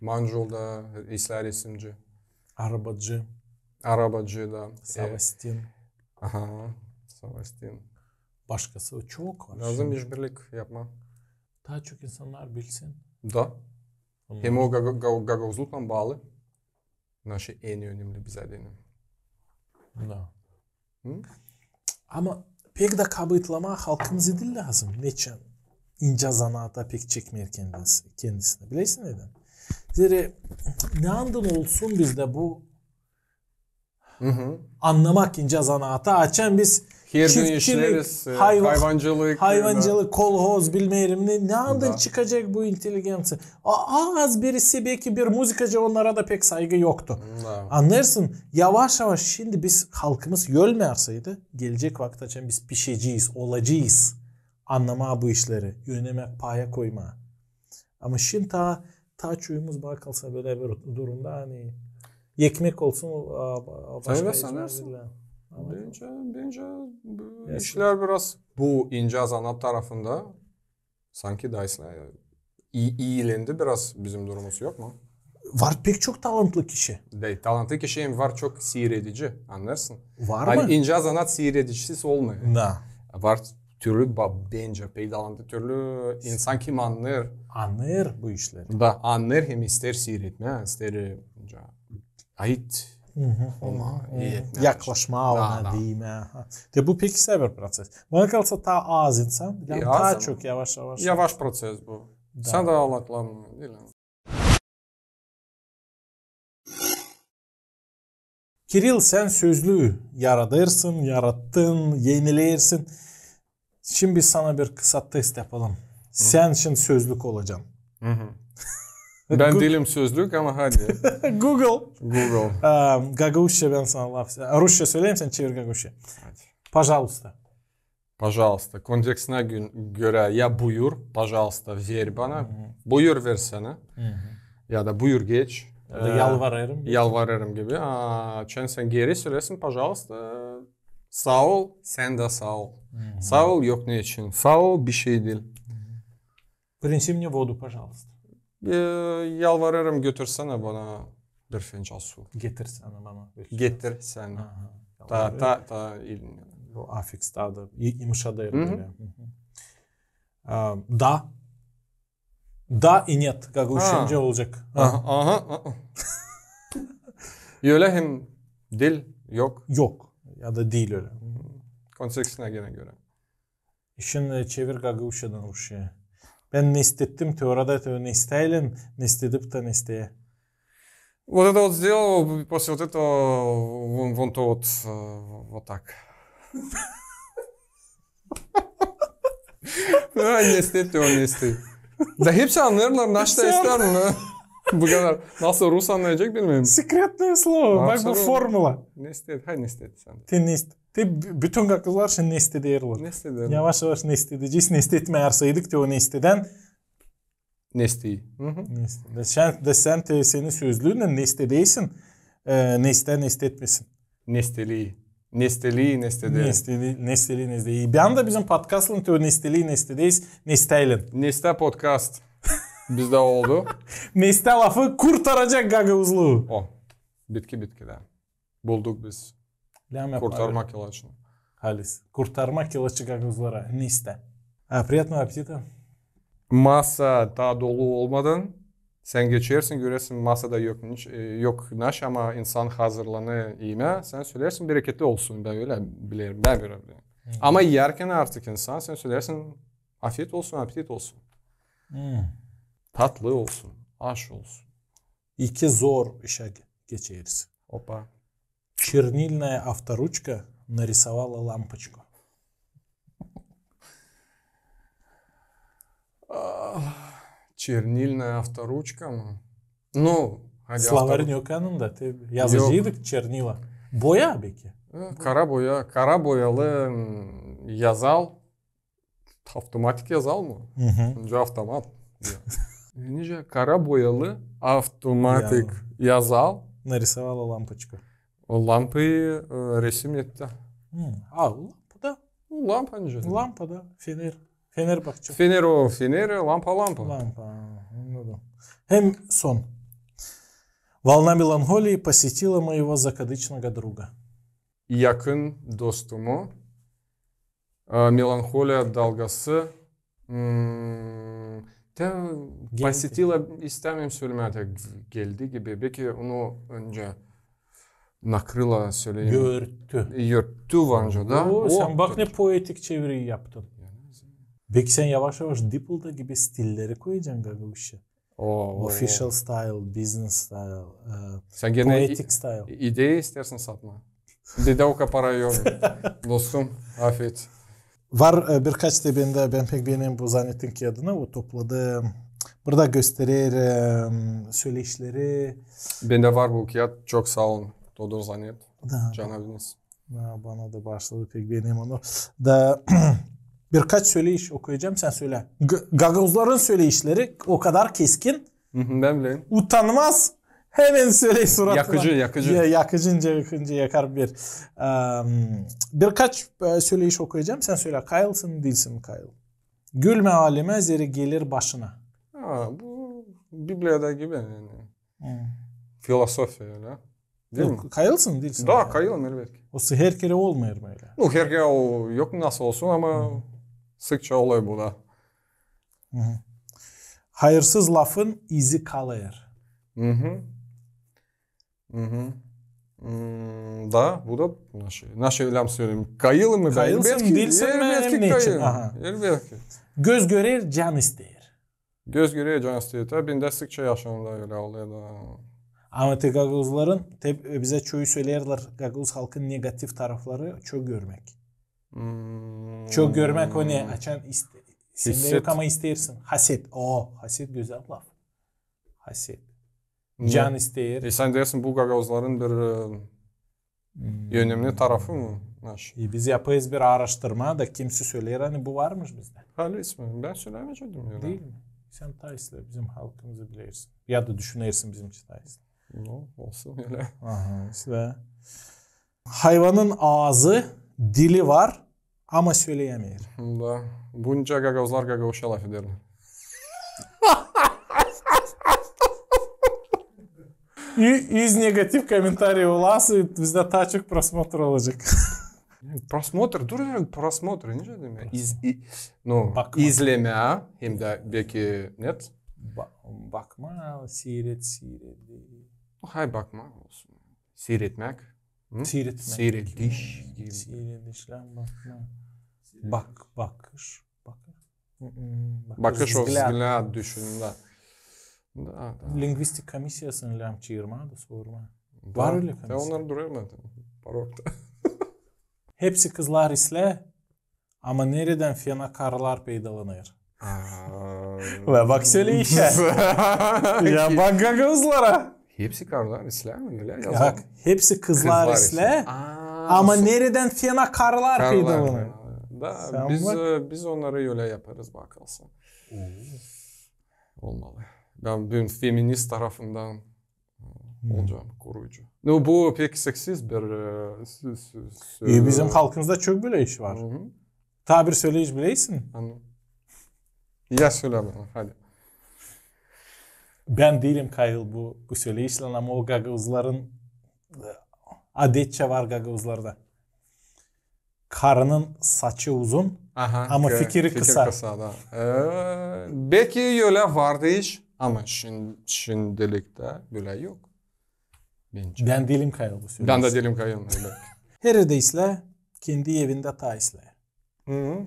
Mancolda islää resimci. Arabacı. Arabacı da. E, Savastin. Aha, Savastin. Başkası çok var. Lääzım işbirlik yapmaa. Taa çok insannar bilsin. Da. Hem o gaga-, gaga-, gagauzluklan baalı. Naşı en önemli bizä deyni. Da. Hı? Ama pek dä kabııtlamaa halkımızı diil lääzım. Neçin incä zanaata pek çekmeer kendisi, kendisini. Bilersin nedän? Zerä neandın olsun bizdä bu annamak incä zanaatı, açan biz çiftçilik, e, hayvancılık, kolhoz, bilmeerim ne, neandın çıkacek bu inteligenţiya. A, az birisi, beki bir muzıkacı, onnara da pek saygı yoktu. Da. Annêêrsın, yavaş-yavaş şindi biz, halkımız ölmeerseydi, gelecek vakıt, açan biz pişecez, olacez annamaa bu işleri, önemäk, paya koymaa. Ama şindi taa, taa çoyumuz bakarsa bölä bir durumda, ani ekmek olsun, a, a, başka işlär. Bencä, bencä bu işlär biraz bu incä zanaat tarafında sanki taa islää, i-, iilendi biraz bizim durumumuz, yok mu? Var pek çok talantlı kişi. Da, talantlı kişi hem var çok siiredici, annêêrsın. Var mı? Ani incä zanaat siiredicisiz olmêêr. Da. Var türlü, ba-, bencä pek talantlı türlü insan, kim annêêr. Annêêr bu işleri. Da, annêêr hem isteer siiretmää, isteer, e, ait olmaa, yaklaşmaa ona, diimä. Te bu pek islää bir proţes. Bana kalsa taa az insan, taa çok yavaş-yavaş. Yavaş proţes bu. Da. Sän dä anlatlan, diil mi? Kirill, sän sözlüü yaradêrsın, yarattın, enileersin. Şindi biz sana bir kısa test yapalım. Sän şindi sözlük olacan. Bän diilim sözlük, ama hadi. Google. Google. Gagauzça bän sana laf. Rusça söleyim, sän çevir gagauzça. Hadi. Пожалуйста. Пожалуйста. Kontekstinä gö-, görä ya buyur, пожалуйста, ver bana. Buyur, versene. Ya da buyur, geç. Ya da yalvarêrım. Yalvarêrım gibi. A, açan sän geeri söleersin, пожалуйста, saa ol, sän dä saa ol. Saa ol, yok ne için. Saa ol, bişey diil. Принеси мне воду, пожалуйста. E, yalvarêrım, götürsene bana bir fincan su. Getirsene bana. Getirsene. Aha, ta, ta, ta, il- Bu afiks taa da y-, yımşadı bölä. A, da. Da i нет. Gagauzçadan olacek. Aha, aha, aha. Ölä hem diil, yok. Yok. Ya da diil ölä. Kontekstinä genä görä. Şindi çevir gagauzçadan rusçaya. Bän nestettim, te orada te nestelän, nestedip ta nestää. Вот это вот сделал, после вот этого вон, вон то вот, э, вот так. Ha, nestettim, o nestettim. Da hepsi annêêrlar, naşta isteer mi? Bu kadar. Nasıl rus annayacek, bilmeerim. Секретное слово. Bak, bu formula. Nestet, ha, nestet sän. Te nest-, te b-, bütün gagauzlar şindi nestederlär. Nestederlär. Yavaş-yavaş nestedecez. Nestetmeerseydik, te o nestedän nestey. Neste. Da sän, da sän te seni sözlüünä nestedeysin, e, nestää nestetmesin. Nestelii. Nestelii nesteder. Nestelii, nestelii nesteder. Bän dä bizim podkastlan te o nestelii nestederiz, nestelän. Nestää podkast. Bizdä oldu. Nestää lafı kurtaracek gagauzluu. O. Bitki, bitki, da. Bulduk biz. Kurtarmak ilaçını. Halis. Kurtarmak ilaçı gagauzlara. Nestää. A, приятного аппетита. Masa taa dolu olmadan sän geçersin, görersin, masada yok niş-, e, yok naş, ama insan hazırlanêr iimää, sän söleersin, bereketli olsun, bän ölä bilerim, bän ölä bilerim. Ama iyärkän artık insan, sän söleersin, afiyet olsun, apetit olsun. Tatlı olsun, aş olsun. İki zor işä ge-, geçeriz. Opa. Чернильная авторучка нарисовала лампочку. Чернильная авторучка mı? Ну, hadi. Словарь yok yanında. Te yazaceydık чернила. Boya beki. E, kara boya, kara boyalı, m, yazal. Avtomatik yazal mı? Hı hı. Nicä avtomat. Nicä kara boyalı avtomatik yazal. Нарисовала лампочку. O lampayı, e, resim etti. Hı. A, lampa da. Lampa nicä? Lampa da, fener. Fenerbahçe. Fener o, Fener, lampa, lampa. Lampa, anladım. Hem son. Волна меланхолии посетила моего закадычного друга. Yakın dostumu, e, melanholiya dalgası, hmm, te, посетила, istämeerim sölemää, te geldi gibi. Beki onu öncä nakrıla söleyim. Görtü. Görtü var öncä da. Oo, o, sän bak ne poetik çeviri yaptın. Beki sän yavaş-yavaş Deepl-da gibi stilleri koyacan gagauzça. O, o, o. Official style, business style, e, poetic style. Sän genä i-, ideya isteersin satmaa. Bendä o kadar para yok. Dostum, afet. Var, e, birkaç da bendä, bän pek beenerim bu Zanetin kiyadını, o topladı. Burada gösterer, e, söleişleri. Bendä var bu kiyat, çok saa olun, Todur Zanet. Da. Canaviniz. Ya, bana da başladı, pek beenerim onu. Da birkaç söleyiş okuyacam, sän sölä. G-, gagauzların söleişleri o kadar keskin. Hı hı, bän bilerim. Utanmaz, hemen söleer suratına. Yakıcı, yakıcı. Ya, yakıcınca, yakınca yakar bir. Em, birkaç, e, söleyiş okuyacam, sän sölä, kayılsın, diilsin kayıl. Gülmä alemä, zerä geler başına. Ha, bu Bibliyada gibi yani. Hı. Filosofiya ölä. Diil mi? Yok, kayılsın, diilsin. Da, kayılım, elbetki. O her kerä olmêêr mı ölä? Nu, her kerä o yok nasıl olsun, ama sıkça olêr bu da. Hı hı. Hayırsız lafın izi kalêr. Hı hı. Hı hı. Hmm, da, bu da nasıl, nasıl lääm söleyim? Kayılım mı? Kayılsın, elbetki, diilsin, elbetki, benim için. Kayılım. Aha. Elbetki. Göz görer, can isteer. Göz görer, can isteer. Tabii, bendä sıkça yaşamda ölä olêr da. Ama te gagauzların, te bizä çoyu söleerlär, gagauz halkın negativ tarafları çok görmäk. Hmm. Çok görmäk o ne? Açan iste-, sendä yok ama isteersin. Haset. O, haset gözäl laf. Haset. Ne? Can isteer. E, sän deersin, bu gagauzların bir, e, önemli tarafı mı? Nasıl? E, biz yapêrız bir aaraştırma da kimsey söleer, ani bu varmış bizdä. Halis mi? Bän sölämeyecäydim ya. Diil mi? Sän taa islää, bizim halkımızı bilersin. Ya da düşünersin bizim için taa islää. Nu, olsun ölä. Aha, islää. Hayvanın aazı, dili var, ama söleyämeer. Da, bunca gagauzlar gagauzça lafederlär. Ü-, üz negativ komentariy olası, bizdä taa çok prosmotr olacek. Prosmotr, dur ya, prosmotr, ne demek? İz-, i-, nu, bakma. İzlemää, hem dä beki net. Ba-, bakma, siiret, siiret. Hay bakma olsun. Siiretmäk. Hı? Siiretmäk. Siirediş. Siiredişlär, bakma. Bak, bakış. Bakış. Hı-hı, bakış, bakış, o vzgläd. Vzgläd, düşünmä. Da, da. Lingvistik komissiyasını lääm çaarmaa da sormaa. Da. Var ölä komissiya? Ya onnar durêr porokta. Hepsi kızlar islää, ama neredän fena karılar peydalanêr. Aa. Ve bak söleyiş. Ya bak gagauzlara. Hepsi karılar islää mi? Ölä yazılı. Bak, hepsi kızlar islää. Aa, ama neredän fena karılar peydalanêr. Da, biz, e, biz onnarı ölä yaparız, bakılsa. Olmalı. Bän büün feminist tarafından olacam koruyucu. Nu, bu pek seksist bir, e, s-, s-, s-, e, bizim halkımızda çok bölä iş var. Hı-hı. Taa bir söleyiş bileysin. Anladım. Ya sölä bana, hadi. Bän diilim kayıl bu, bu söleyişlän, ama o gagauzların, e, adetçä var gagauzlarda. Karının saçı uzun, ama fikiri kısa. Fikir kısa, da. E, beki ölä vardı iş, ama şin-, şindiliktä bölä yok. Bencä. Bän diilim kayıl bu söleyişlän. Bän dä diilim kayıl, elbetki. Hererdä islää, kendi evindä taa islää. Hı-hı.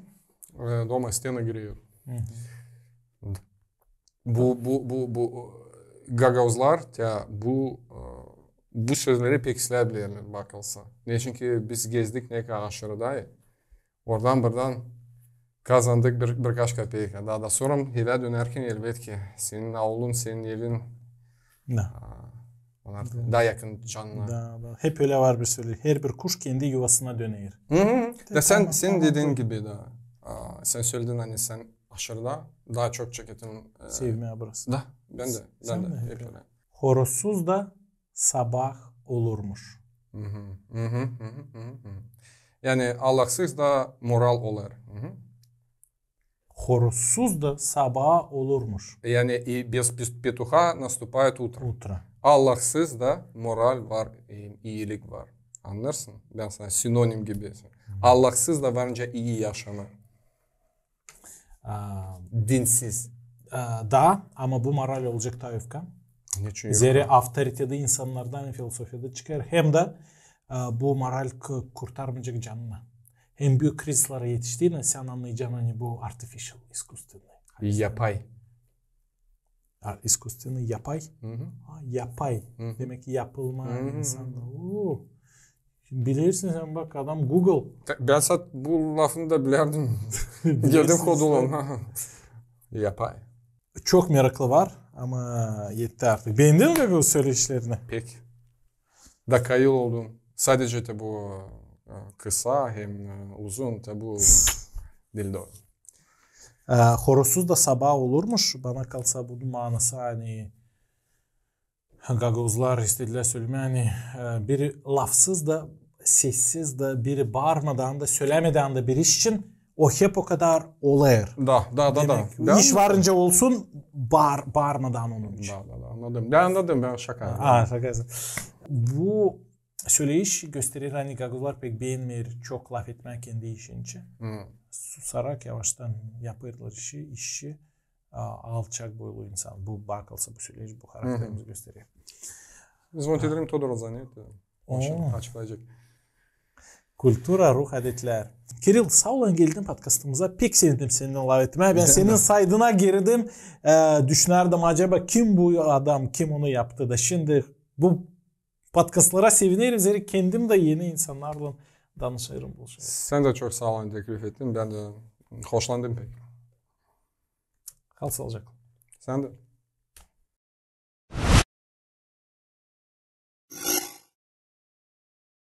E, дома стена греет. Hı-hı. Bu, bu, bu, bu, gagauzlar, ya, bu, e, bu sözleri pek islää bilerlär, bakılsa. Neçin ki biz gezdik ne kadar aşırıda, oradan-burdan kazandık bir, birkaç kapeyka. Taa da sora evä dönärkän, elbetki, senin aulun, senin evin, da, a, onnar taa yakın canına. Da, da. Hep ölä var bir söleyiş. Herbir kuş kendi yuvasına döner. Hı-hı. Da sän, sän dediin gibi da, a, sän söledin, ani sän aşırıda taa çok çeketin, e, sevmää burasını. Da, bän dä, bän dä hep ölä. Horozsuz da sabaa olurmuş. Hı-hı. Yani, Allahsız da moral olêr. Hı-hı. Horozsuz da sabaa olurmuş. Yani и без пес- петуха наступает утро. Утро. Allahsız da moral var, e, iilik var. Anlarsın? Bän sana sinonim gibi. Allahsız da var nicä ii yaşama. A, Dinsiz. a, da, ama bu moral olacek taa yufka. Neçin? Zerä avtoriteti insannardan filozofiyada çıkêr. Hem dä, a, bu moral k- kurtarmayacek canını. Hem büük krizislara etiştiinä sän annayacan, ani bu artificial, искусственный. Yapay. A, искусственный, yapay. Hı hı. Ha, yapay. Hı hı. Demäk, yapılma Hı hı. insanda. Oo. Şindi bilersin sän, bak, adam Google. Te- Bän sat bu lafını da bilärdim. Geldim hodulam. Yapay. Çok meraklı var, ama etti artık. Beendin mi bu söleşlerini? Pek. Da kayıl oldum. Sadece te bu e, kısa hem e, uzun te bu diil dooru. E, horozsuz da sabaa olurmuş. Bana kalsa bunun manası, ani gagauzlar istedilär sölemää, ani e, biri lafsız da, sessiz da, biri baarmadan da, sölämedän dä bir iş için o hep o kadar olêr. Da, da, da, da. Demäk, iş varınca olsun, baar, baarmadan onun için. Da, da, da, annadım. Bän annadım, bän şaka. A, şaka. Bu söleyiş gösterer, ani gagauzlar pek beenmeer çok lafetmää kendi işi için. Hı. Susarak yavaştan yapêrlar işi, işi, a, alçak boylu insan. Bu bakılsa bu söleyiş, bu karakterimizi gösterer. Bizim ötelerim Todor zannet. Oo. Açıklayacak. Kultura, ruh, adetlär. Kiril, saa ol, ani geldin podkastımıza. Pek sevindim seninnän lafetmää. Bän senin saydına girdim. E, düşünärdim, acaba kim bu adam, kim onu yaptı da. Şindi bu podkastlara sevinerim, zerä kendim dä eni insannarlan danışêrım, buluşêrım. Sän dä çok saa ol, ani teklif ettin. Bän dä hoşlandım pek. Kal saalıcaklan. Sän dä.